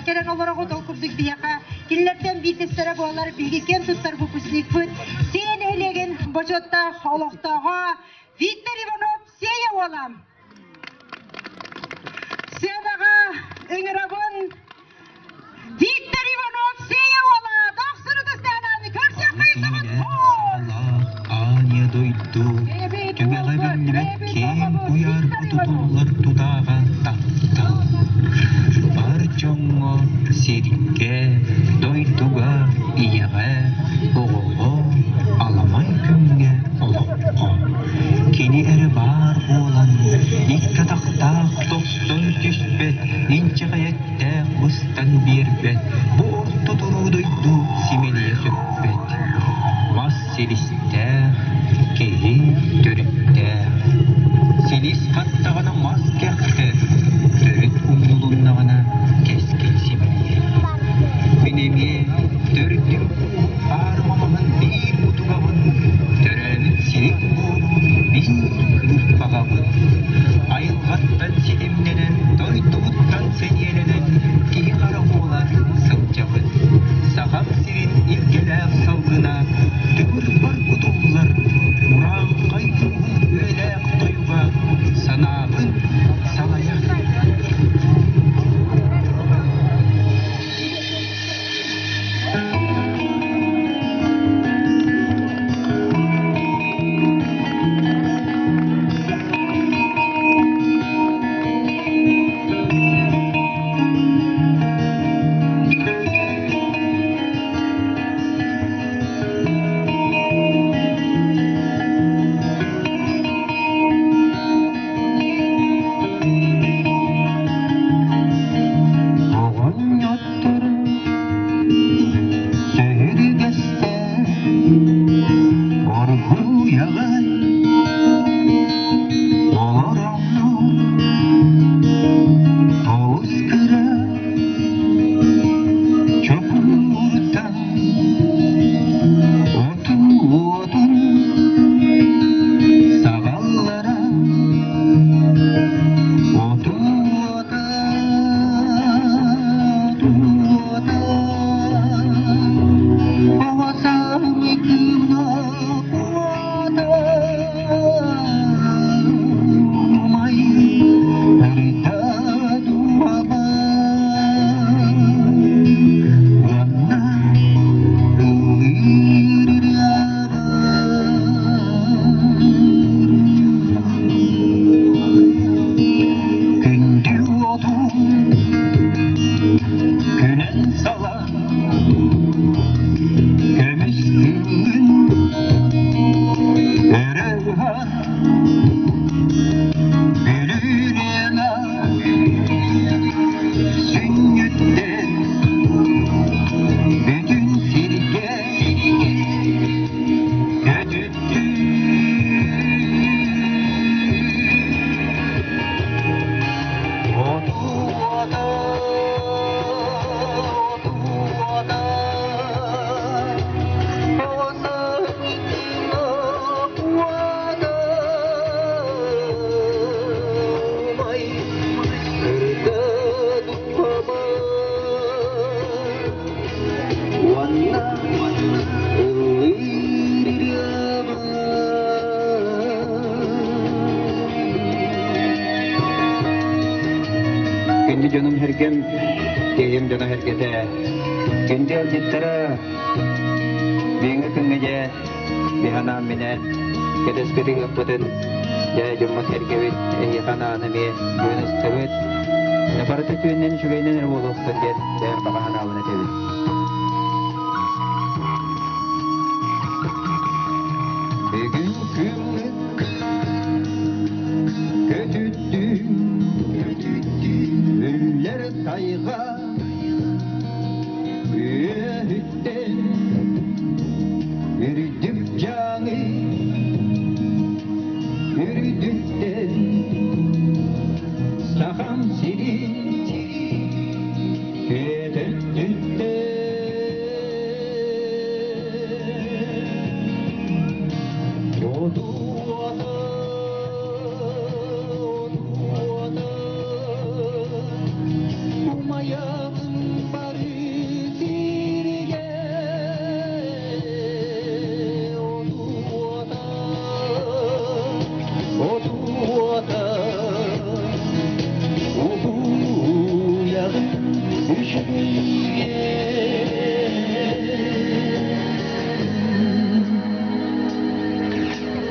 кэлэн олороҕут. Ол курдук биһиэхэ кинилэртэн биирдэстэрэ буолар биһиги киэн туттар выпускникпыт Сиэ нэһилиэгин бочуоттаах олохтооҕо Виктор Иванов Сиэйэ уола. Сыанаҕа ыҥырабын Виктор Иванов Сиэйэ уола дохсун ытыстаананы көрсүөххэ Ааньа дойду түгэҕэ биллибэт киэҥ куйаар тутуллар тутааҕа таптал. Бар дьоҥҥо, сиргэ, дойдуга, ийэҕэ, оҕоҕо, аламай күҥҥэ олоххо. Кини эрэ баар буолан, икки атахтаах тохсон түспэт, инчэҕэйэттээх быстан биэрбэт, бу орто туруу дойду симэлийэ сүппэт. Мас силистээх, киһи төрүттээх. Силис хаттаҕына мас кэхтэр, төрүт умнулуннаҕына кэскил симэлийэр. Мин эмиэ төрдүм аарыма маһын биир мутугабын, төрөөбүт сирим буорун биир кыырпаҕабын. Айылҕаттан ситимнэнэн, дойдубуттан сэниэлэнэн киһи хара буолар сыл. Дьон-сэргэм, киһим дьоно-сэргэтэ, күндү ыалдьыттара, бүгүҥҥү күҥҥэ дьэ биһанаан минээн кэтэспит ыһыахпытын дьэ дьоммут-сэргэбит эһиэхэ анаан эмиэ бүгүн ыстыбыт. Барыта үтүөннэн үчүгэйинэн эрэ буолуохтун диэн бэйэм баҕа санаабын этэбин. Бүгүн күммүт көтүттүм, үллэр тайҕа үөһүттэн үрдүк дьааҥы үрдүттэн Сахам сирин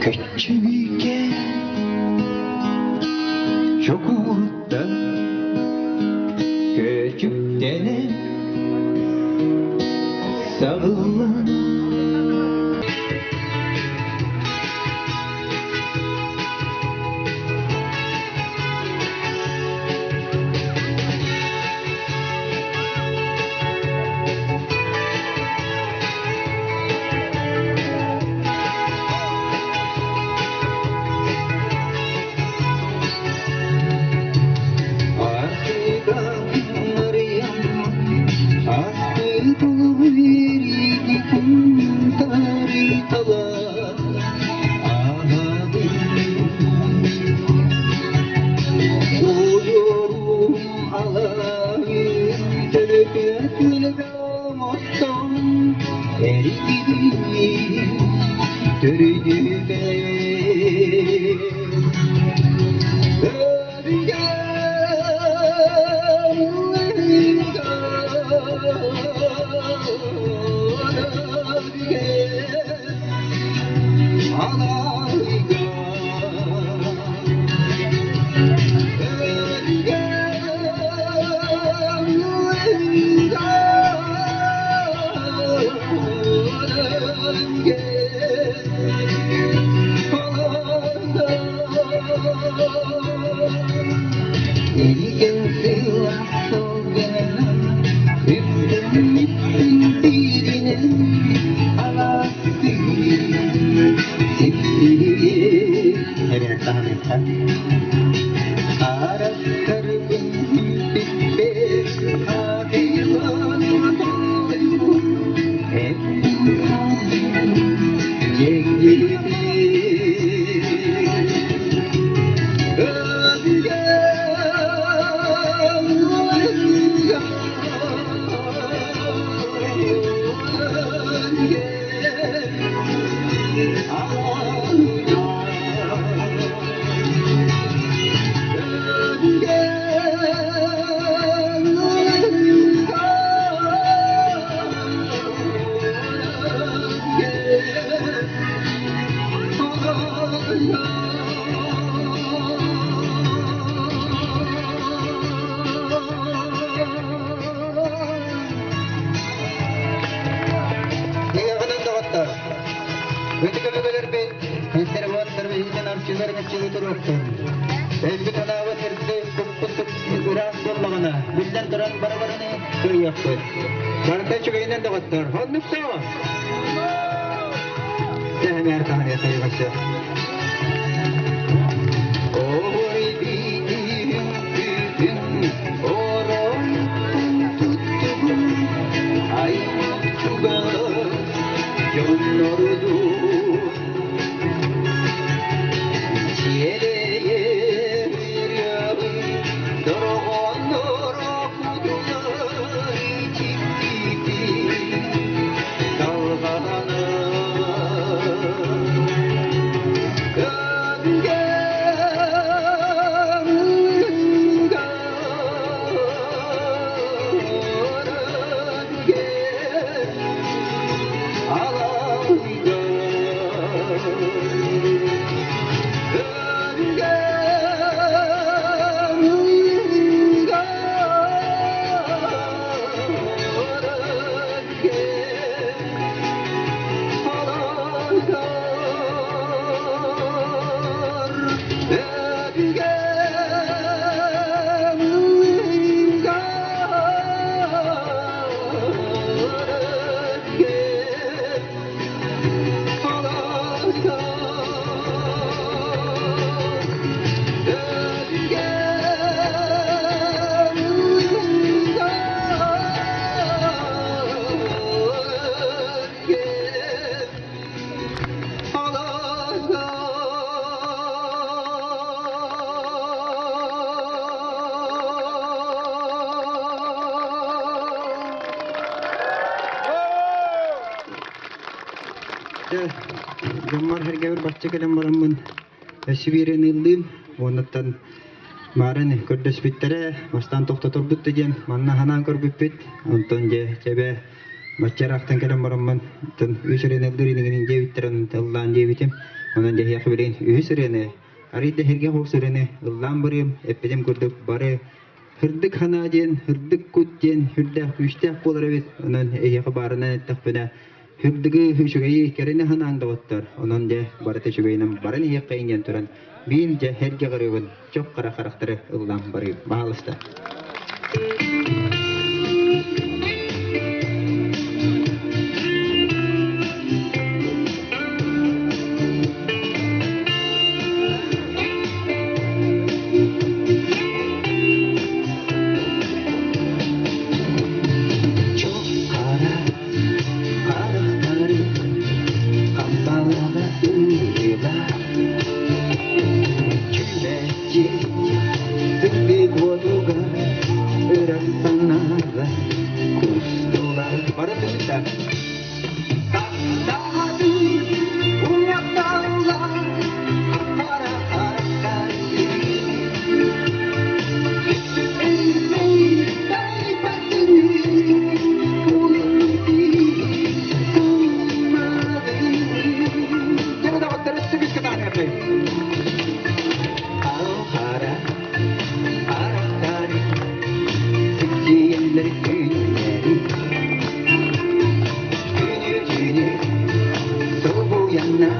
Көччүгүйгэ чокууруттан көчүктэнэн саҕыллан Ыйаҕынан доҕоттор, ытык өбүгэлэрбит, интерваттар биһиитин арчылар миччини туруохтун. Өйбүт анаабыт сырдык, куппут ыраас буоллаҕына, биллэн туран бары-барыны кыайыахпыт. Барыта үчүгэйинэн доҕоттор, оннук дуо? Тэһэмээр таһыныа сайыҕаччы. Ой, биитин күтүн, орон туттугун, ай чугас дьоннордуун. Сиэлэйэр ырыабын, дорҕоонноро кутулар ичиктиитин салҕанар. Дьоммор сэргэбэр бачча кэлэн бараммын өссө биэрэн ыллыым. Уоннаттан баарын көрдөспүттэрэ, бастаан тохтоторбут да диэн манна ханаан көрбүппүт. Онтон дьэ чэбэ бачча ыраахтан кэлэн бараммын тын үс ырыаны ыллыыр инигин диэбиттэрин ыллаан диэбитим. Онон дьэһиэхэ билигин үһүс ырыаны арый да сиргэ хоһус ырыаны ыллаан барыым, эппитим курдук бары Һырдык санаа диэн, һырдык кут диэн сүрдээх күүстээх буолар эбит. Онон эһиэхэ баарынан эттэхпинэ, һырдыгы, үчүгэйи, кэрэни санааҥ доҕоттор. Онон дьэ, барыта үчүгэйинэн баран иһиэххэйин диэн туран, биир дьэ эргэ ҕарыыбын чох хара харахтары ыллаан барыым. Баһаалыста. Чуп-хара харахтары хампалаҕа ылла Чүмэчи сырдык уотугар ыран санаала кустулар барытыта Күнү-түүнү солбуйанна,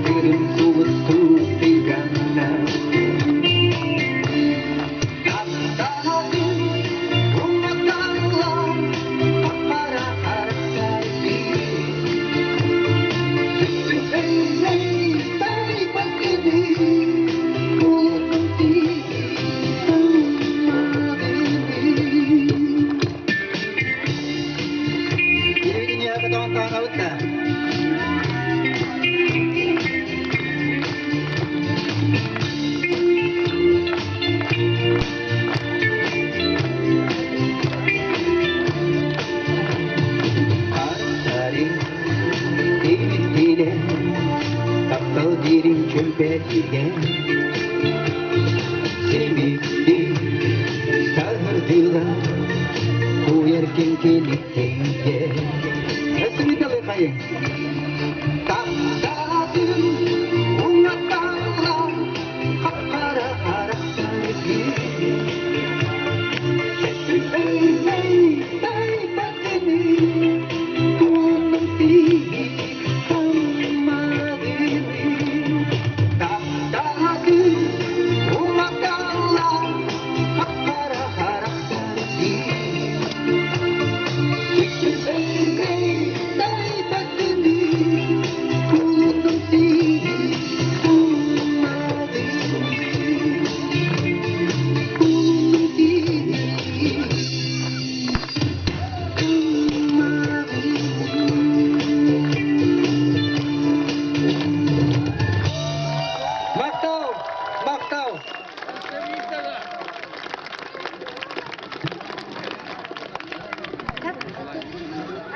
Күрүм сулустуу тыганна. Таптаатын умнаталла, Хара Таптал диирин чөмпөтүгэр Симикти саһырдыла Куйар кэҥкилиттейге Өсүрүтэлэ хайын Таптаатын уҥатталла Хап-хара харахтаргы Махтал! Махтал!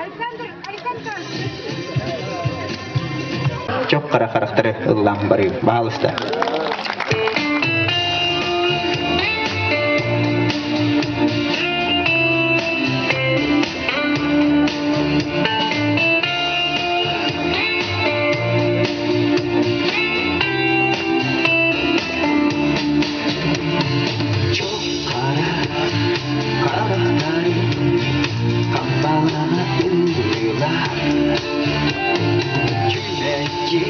Александр, Александр! Чоп қара харахтары ыллаан барыы. Баалыста. Чоп қара харахтары хампалана ылла Чүмэчи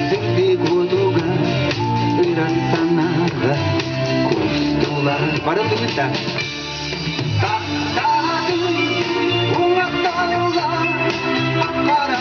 сырдык уотуга ыран санаага кустула барылыта Таптаатын уҥатталла хара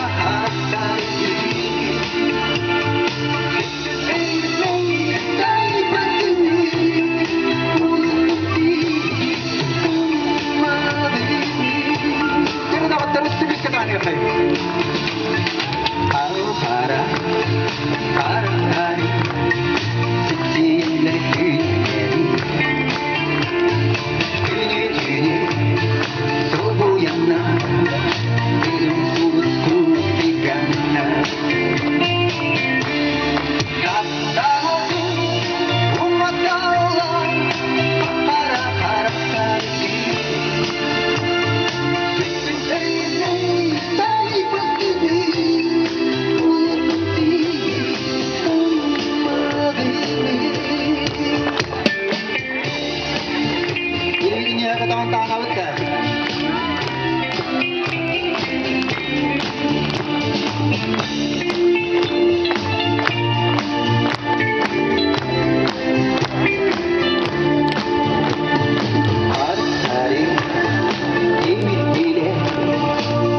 үөһэ көтөҕөн таһанабыт да.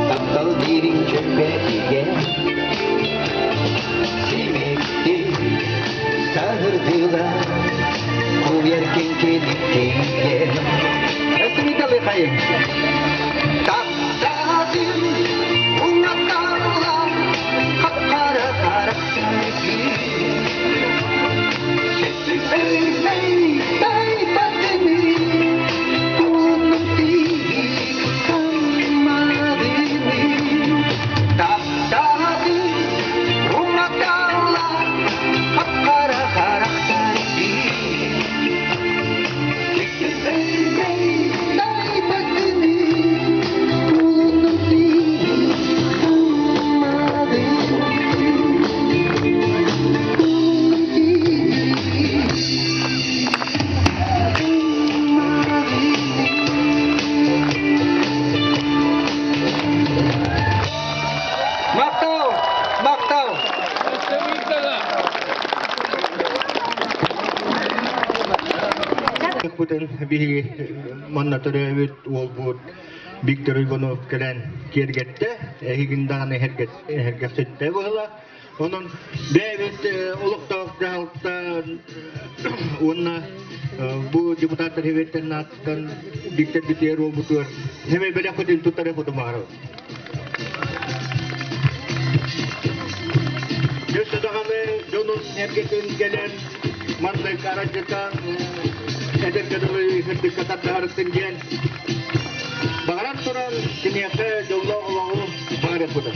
Таптал диирин чөккөтүгэ Симикти саһырдыла Куйар киҥкиниктиге Эсмиталы хайын Таптадым уҥаталла Хапкара харахтаргы Мактау! Мактау! Бүтүн биһиги манна төрөөбүт уолбут Виктор Иванов кэлэн киэргэттэ, эһигин даҕаны эһэргэхситтэ быһыла. Онон бэйэбит олохтоох дьаһалта уонна бу депутаттар хэбиэттэн нааттан Виктор Битиэр уолбутугар хэмэ бэлэхпитин туттары хотумаарабыт. Өссө даҕаны дьонун эргэтин кэлэн маннык арадьытан эдэргэ дылы сырдыкка тардыһарыттын диэн баҕаран туран киниэхэ дьоллоох олоҕу баҕарыахпыта.